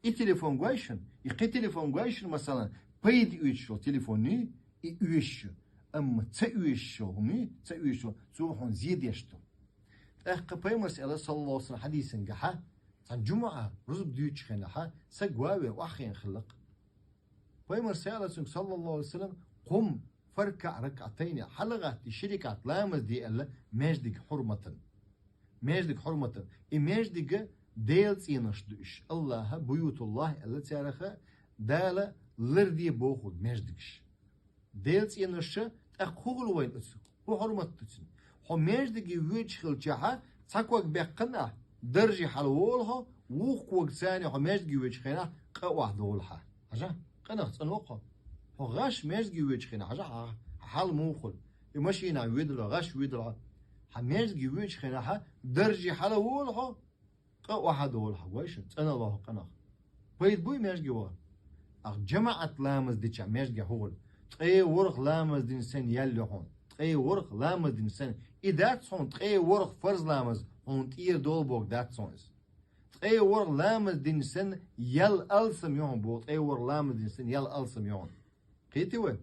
И телефон гой шуна, и кхин телефон гой шуна, масалан, пайда оьцуш йолу телефон ю, и оьшуш ю. Амма ца оьшуш йолу хӀума ю, ца оьшуш йолу, цо хьуна зе деш ду. ТӀаккха Пайхамарс аьлла, саллаллаху алейхи ва саллям, хьадисангахьа, цхьана жумӀа рузба дуьйцучу хенахьа, саг ван вер охьахиъна хилла-кх. Пайхамарс аьлла цуьнга, саллаллаху алейхи ва саллям, къум фаркаӀ ракаӀатайни, хьалагӀатта ши ракаӀат ламаз де аьлла, маьждиг хьурматан. Маьждиг хьурматан. И маьждиг Делан цӀенош ду уьш. Аллаха буютуллахь аьлла царах, Дала ларде бохург маьждигаш. Делан цӀенош, тӀаккха хӀун хуьлу вайна оцу? ХӀун хьурмат ду цуьнан? Хьо маьждиге воьдуш хилчахьа, цхьа ког баьккхина ахь, дарже хьала волу хьо, вукху кога царна хьо маьждиге воьдучу хенахь къа охьадолу хьан. Хьажа, къинах цӀанвоккху хьо. Хьо гӀаш маьждиге воьдучу хенахь, хьажа, хьан хьал муха хуьлу. И машинахь воьдалахь, гӀаш воьдалахь. Хьан маьждиге воьдучу хенахьа, дарже хьала волу хьо, къа охьадолу хьан, гой шуна, цӀанвала хьо къинах. Пайда буй маьждиге вахар? Ахь жамаӀат ламаз дича маьждиге хӀун хуьлу? Ткъе ворхӀ ламаз дина санна ял ю хьуна. Ткъе ворхӀ ламаз дина санна. И дац хьуна ткъе ворхӀ фарз ламаз, хьуна тӀера долу бохург дац хьуна иза. Ткъе ворхӀ ламаз дина санна ял алсам ю хьуна боху, ткъе ворхӀ ламаз дина санна ял алсам ю хьуна. Кхетий вай?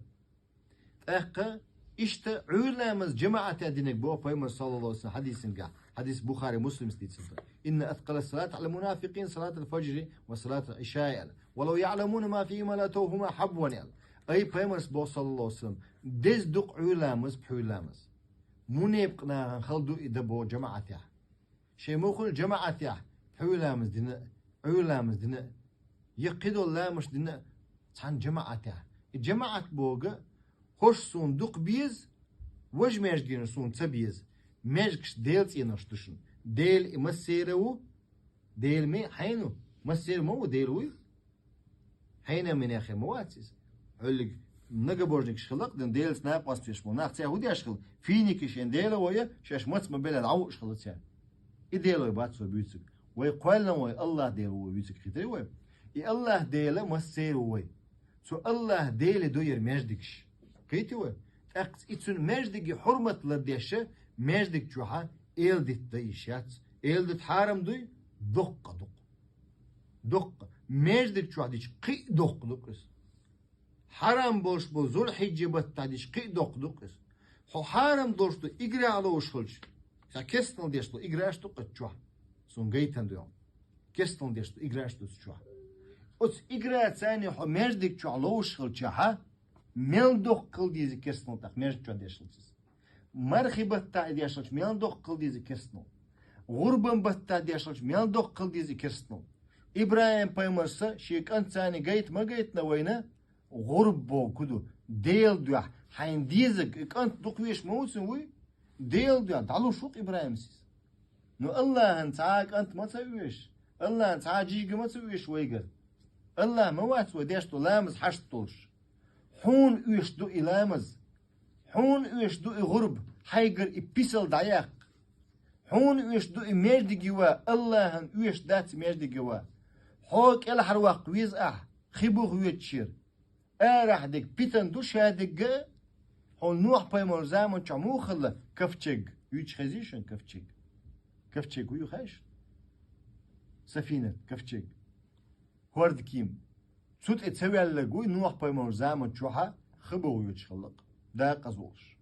ТӀаккха иштта Ӏуьйра ламаз жамаӀатехь динарг боху Пайхамар, саллаллаху алейхи ва саллям, хьадисангахь. Хьадис Бухари, Муслимс дийцина ду. «Инна аскъала салат аля мунафикъин салат аль-фаджри ва салат аль-ишаи», аьлла. «Ва лав яъламуна ма фихима ла атавхума хьабван», аьлла. Ай Пайхамарс боху, саллаллаху алейхи ва саллям, деза ду-кх Ӏуьйра ламаз, пхьуьйра ламаз. Мунепакъ нахана хала ду и дан боху жамаӀатехь. Шайн мухула жамаӀатехь, пхьуьйра ламаз дина а, Ӏуьйра ламаз дина а, я кхидолу ламазаш дина а цхьана жамаӀатехь. И жамаӀат боху, хӀорш суна дукха беза, важа маьждигаш суна ца беза. Маьждигаш Делан цӀенош ду шуна. Дела и массеран а ву, Дела ма хьайна ву, массеран а ма ву, Дела вуй. Хьенан минехе ма вац иза. Хьуьллиг многобожникаш хилла-кх, дина Делаца накъост веш болу нах, цара хӀун деш хилла? Финикий шен дела вай, шаьш маца ма белла, дӀавуъуш хилла цара. И дела вай бац вай буьйцург. Вай кхоьллина вай АллахӀ Дела ву вай буьйцург, кхетий вай? И АллахӀ Дела массеран а ву вай. Цу АллахӀ Деле ду яра маьждигаш. Кхетий вай? ТӀаккха и цуьнан маьждиге хьурмат лардеш, маьждиг чохьа эладита дан йиш яц. Эладита хьарам дуй? Доккха ду-кх. Доккха. Маьждиг чохь дича кхин а доккха ду-кх иза. Хьарам болуш болу Зулхьиджа баттахь дича кхин а доккха ду-кх иза. Хьо хьарам долуш ду играш ловзуш хилча, сан кестнал деш долу играш ду-кх чохь. Суна гайтан ду. Кестнал деш долу играш ду чохь. Оцу играш царна хьо маьждиг чохь ловзуш хилчахьа, мел доккха хила деза кестнал тӀаккха маьждиг чохь деш хилча иза. Мархи баттахь и деш хилча мел доккха хила деза кестнал. ГӀурбан баттахь деш хилча мел доккха хила деза кестнал. ИбрахӀим пайхамарса шен кӀант царна гайта ма гайтина вайна, гӀурба боху ду, Делан дуьхьа хьайна дезаг, и кӀант дукха веш ма ву цуьнан вуй, Делан дуьхьа дӀалуш ву-кх ИбрахӀимс иза. Ну, АллахӀан цхьа а кӀант ма ца оьшу, АллахӀан цхьа а жижиг ма ца оьшу вайгара. АллахӀ ма вац вай деш долу ламаз хьашт долуш. Хьуна оьшуш ду и ламаз. Хьуна оьшуш ду и гӀурба, хьайгара и писал дӀаяккха. Хьуна оьшуш ду и маьждиге ван, АллахӀан оьшуш дац маьждиге ван. Хьо кӀелхьарваккха веза ахь, хи буха воьдучера. Арахь дерг питана ду шадерг а. Хьуна Нухь пайхамар заман чохь муха хилла ковчег? Юьйцуш хезий шуна ковчег? Ковчег вуй хаьий шуна? Сафинат, ковчег. ХӀордкийма. Цу тӀе ца ваьлларг вуй Нухь пайхамар заман чохьа хи буха воьдуш хилла-кх, дакъаза волуш.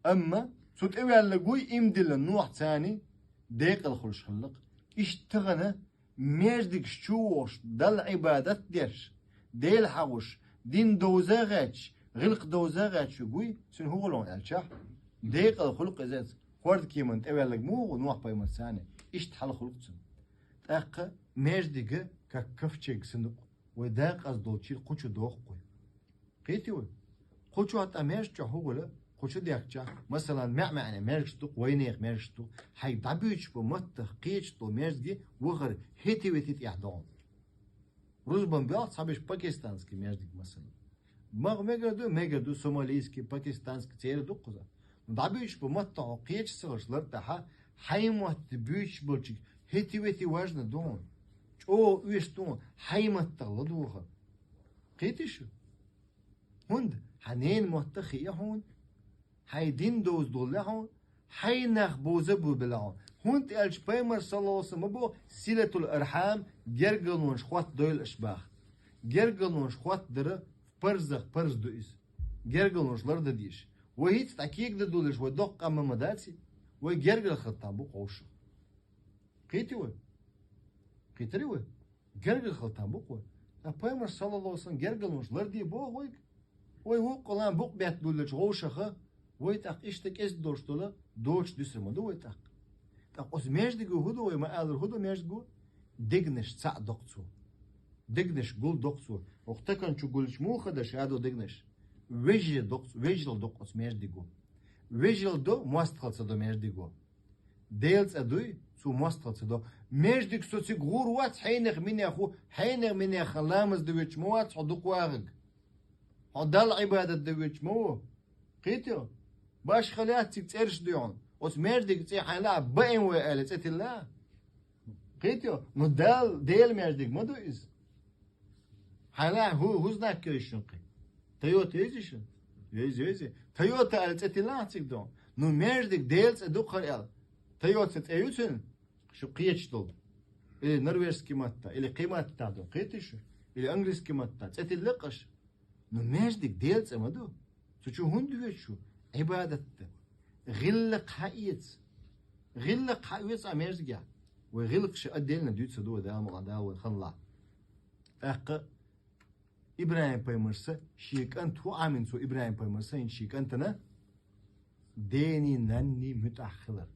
Амма цу тӀе ваьлларг вуй иман диллина Нухь царна декъала хуьлуш хилла-кх. Иштта тахана маьждигаш чу вогӀуш, Далла Ӏибадат деш, Дела хьагӀуш, дин довза а гӀаьтташ, гӀиллакх довза а гӀаьтташ вуй, цуьнан хӀун гӀуллакх аьлча, декъала хуьлу-кх иза. ХӀорда кеман тӀеваьлларг муха ву Нохь-пайхамарца цхьаьна? Иштта хьал хуьлу-кх цуьнан. ТӀаккха маьждиг, как ковчег санна ду-кх, вай декъаза долчуьра кху чу доху-кх вай. Кхетий вай? Кху чохь тӀаккха маьждиг чохь хӀун хуьлу? Кху чу дехча, масала, маьӀ-маьӀӀе маьждигаш ду-кх, вайнехан маьждигаш ду-кх, хьайга дӀабуьйцуш болу маттах кхечу долу маьждиге вахар хӀетте-ветте тӀехь догӀу. Рузбан боьлху цхьаберш пакистанский маьждиг, масала. Ма мегар ду, мегар ду, сомалийский, пакистанский, церан ду-кх кхуза. ДӀабуьйцуш болу маттах хьо кхечу ца хилча лар тӀехь, хьайн мотт буьйцуш болчуьнга хӀетте-ветте важна ду хьуна. ЧӀогӀа оьшуш ду хьуна хьайн маттах ладогӀар. Кхетий шу? ХӀунда хьан ненан мотт а хии хьуна, хьайн дин довза долу лаьхьа, хьайн нах бовза а бовлу лаьхьа. ХӀунда аьлча пайхамар, саллаллаху алейхи ва саллям, ма боху, силатул архьам, гергарлонаш хоттадойла аша боху. Гергарлонаш хоттадар парзах парз ду иза. Гергарлонаш лардан дезаш. Вай хӀинца дӀа кегадан долуш вай доккха къам ма дац и. Вай гергарло хилийтина бу-кх вовшах. Кхетий вай? Кхетарий вай? Гергарло хилийтина бу-кх вай. Ткъа пайхамар, саллаллаху алейхи ва саллям, гергарлонаш ларде боху вайга. Вай вукху къаман букъ бетта буьллучу вовшаха, вай тӀаккха иштта кӀезиг долуш долу доцуш дуьсур ма ду вай тӀаккха. ТӀаккха оцу маьждиго хӀун ду, вай ма-аллара, хӀун ду маьждиго? Дегнаш цхьаъ доккху цо. Дегнаш гул доккху цо. ХӀокху стакан чу гуллича муха дан ша до дегнаш? Вежарий доккху, вежаралла доккху оцу маьждиго. Вежаралла до, мостагӀалла ца до маьждиго. Делан цӀа дуй, цо мостагӀалла ца до. Маьждиг со цига гӀур вац, хьенех-минех ву, хьенех-минех ламаз дан воьдуш ма вац хьо дукха вахарг. Хьо Далла Ӏибадат дан воьдуш ма ву. Кхетий? Башхалла яц цига цӀераш дуй хьуна. Оцу маьждиг цӀе хьайна лаахь, БМВ аьлла цӀе тилла. Кхетий? Ну, Дала, Делан маьждиг ма ду иза. Хьайна лаахь, хӀу-, хӀун знак йойзуш ю кхин? Тойота йойзуш ю? Йойзу, йойзу. Тойота аьлла цӀе тилла ахь цига ду? Ну, маьждиг Делан цӀе ду-кх хӀара аьлла. Тойота цӀе ю цуьнан? Шу кхеташ долу. Или норвежский матта, или кхин матта ду, кхетий шу? Или английский матта, цӀе тилла-кх аша. Ну, маьждиг Делан цӀа ма ду. Цу чу хӀунда воьдуш ву? Ӏибадат дан. ГӀиллакх хьаэца. ГӀиллакх хьаэца а маьждигехь. Вай гӀиллакхаш отдельно дуьйцур ду вай, Дала мукъалахь, Дала вайна хилла. ТӀаккха ИбрахӀим-пайхамарца шен кӀант хӀун Ӏамийна цо, ИбрахӀим-пайхамарца хӀинца шен кӀантана? Дений, нанний муьтӀахь хилар.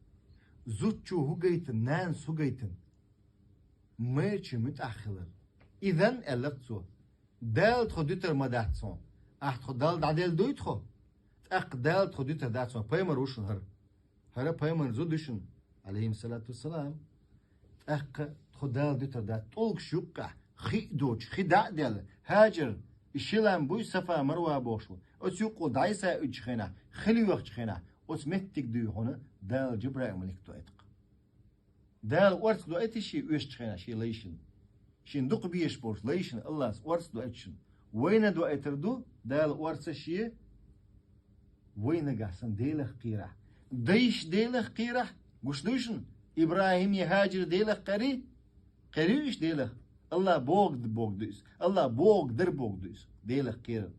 Зудчо хӀун гайтина, нанас хӀун гайтина? Майрачун муьтӀахь хилар. Изан, аьлла-кх цо, Дала тхо дуьтур ма дац хьуна. Ахь тхо Далла дӀаделла дуй тхо? ТӀаккха Дала тхо дуьтур дац хьуна. Пайхамар ву шуна хӀара. ХӀара пайхамаран зуда ю шуна, Ӏалайхиссалату вассалам. ТӀаккха тхо Дала дуьтур дац. ТӀулгаш юккъехь, хи а доцуш, хи дӀа а даьлла, Хьаджар, и ши лам буй, Сафа, Марва бохуш бу. Оцу юккъехула дӀасаийтинчу хенахь, хи лоьхучу хенахь, оцу меттиг дуй хьуна Дала Жабраил-малик доуьйту-кх. Дала орца доуьйту шен оьшучу хенахь шен лайшна. Шен дукха безаш болчу лайшна Аллас орца доуьйту шуна. Вайна доуьйтур ду Дала орца шен, вай нагахь санна Делах кхерахь. Дайша Делах кхерахь, гуш дуй шуна, ИбрахӀим я Хьаджар Делах кхерий? Кхерий уьш Делах? Аллах бохург ду иза. Аллах бохург дар бохург ду иза. Делах кхерар.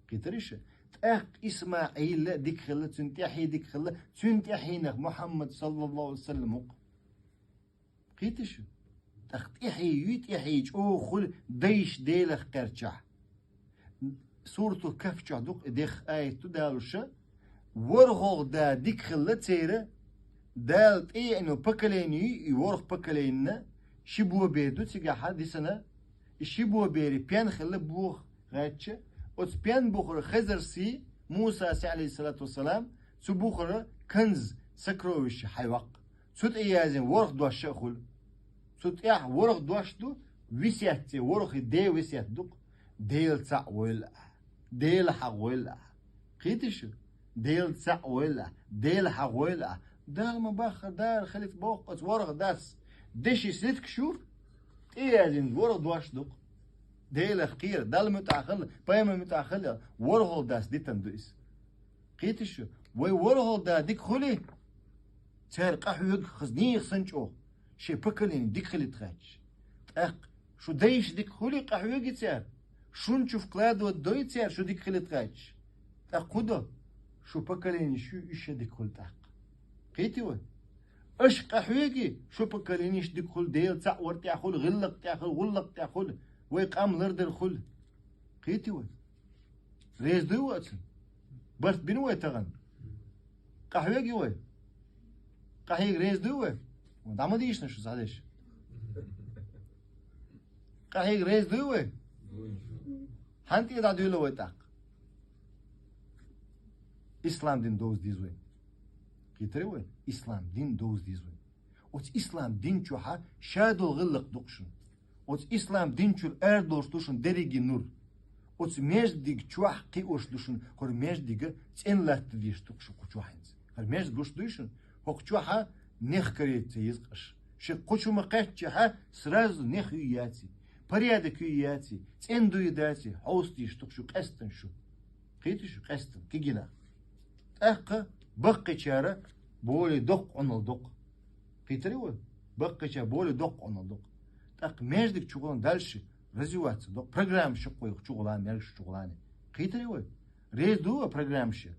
Кхетарий шу? ТӀаккха ИсмаӀил а дика хилла, цуьнан тӀаьхье дика хилла, цуьнан тӀаьхьенах Мухьаммад, саллаллаху Ӏалайхи ва саллам, ву-кх. Кхетий шу? ТӀаккха тӀаьхье юй, тӀаьхье чӀогӀа хуьлу дайша Делах кхерчахь. Суратул Кахф чохь ду-кх и, дехха аят ду далуш, ворхӀалгӀа да дика хилла церан, Дала тӀееана поколение юй, и ворхӀ поколение, ши бобер ду цигахь дисина, и ши боберан пен хилла боха гӀаьттича, оцу пен бухара Хезар сий, Муса сий, Ӏалайхиссалату вассалам, цу бухара канз, сокровище хьайваккха. Цу тӀе яздина ворхӀ дош а хуьлу. Цу тӀехь ворхӀ дош ду, весет цӀе, ворхӀе ден весет ду-кх: Дела цхьаъ войла ахь, Дела хьагӀ войла ахь. Кхетий шу? Дела цхьаъ войла ахь, Дела хьагӀ войла ахь. Дала ма баххара, Дала хилийта боху оцу ворхӀ дас. Деши ситкаш ю, тӀе яздина ворхӀ дош ду-кх. Делах кхера, Далла муьтӀахь хила, пайхамар муьтӀахь хила, ворхӀалгӀа дас дитина ду иза. Кхетий шу? Вай ворхӀалгӀа да дика хуьлий, цара къахьоьгу хаза нехан санна чӀогӀа, шайн поколение дика хилийта гӀерташ. ТӀаккха шу дайша дика хуьлий, къахьоьгий цара, шуна чу вкладывать дой цара, шу дика хилийта гӀерташ. ТӀаккха хӀун до? Шун поколение шу уьш а дика хуьлу тӀаккха. Кхетий вай? Аша къахьоьгий, шун поколение дика хуьлу, Дела цхьаъ вар тӀехь хуьлу, гӀиллакх тӀехь хуьлу, гӀуллакх тӀехь хуьлу, вай къам лардар хуьлу. Кхийтий вай? Реза дуй вай оцунна? Барт бина вай тахан? Къахьега вай? Къахьега реза дуй вай? ДӀа ма дийшина шу цхьа деш. Къахьега реза дуй вай? Хьан тӀе дӀадуьйла вай тӀаккха? Ислам дин довза деза вай. Кхийтарий вай? Ислам дин довза деза вай. Оцу ислам дин чохьа шадолу гӀиллакх ду-кх шуна. Оцу ислам дин чуьра арадолуш ду шуна дерриге нур. Оцу маьждиг чохь кхиош ду шуна, хӀара маьждига цӀена латта дезаш ду-кх шу кху чохь хӀинца. ХӀара маьждиг гуш дуй шуна? ХӀокху чохьа нех карийта ца еза-кх аша. Шен кху чу ма кхаьччахьа, сразу нех юй яций, порядок юй яций, цӀена дуй даций, хьовса дезаш ду-кх шу къаьстина шу. Кхийтий шу, къаьстина, кегийнах. ТӀаккха баккхийчара более доккха Ӏуналла до-кх. Кхийтарий вай? Баккхийчара более доккха Ӏуналла до-кх. ТӀаккха маьждиг чухула дальше развиваться до-кх. Программа ю-кх вай чухула, маьрша чухула. Кхийтарий вай? Реза дуй вай программашна?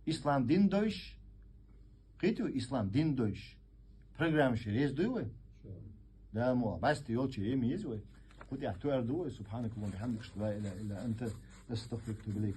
Ислам дин довзуш? Кхийтий вай, ислам дин довзуш? Программашна реза дуй вай? Дала мукъ лахь, баста йолчу ема еза вай. Кху тӀехь тоьар ду вай. سبحانك اللهم وبحمدك، أشهد أن لا إله إلا أنت، أستغفرك وأتوب إليك.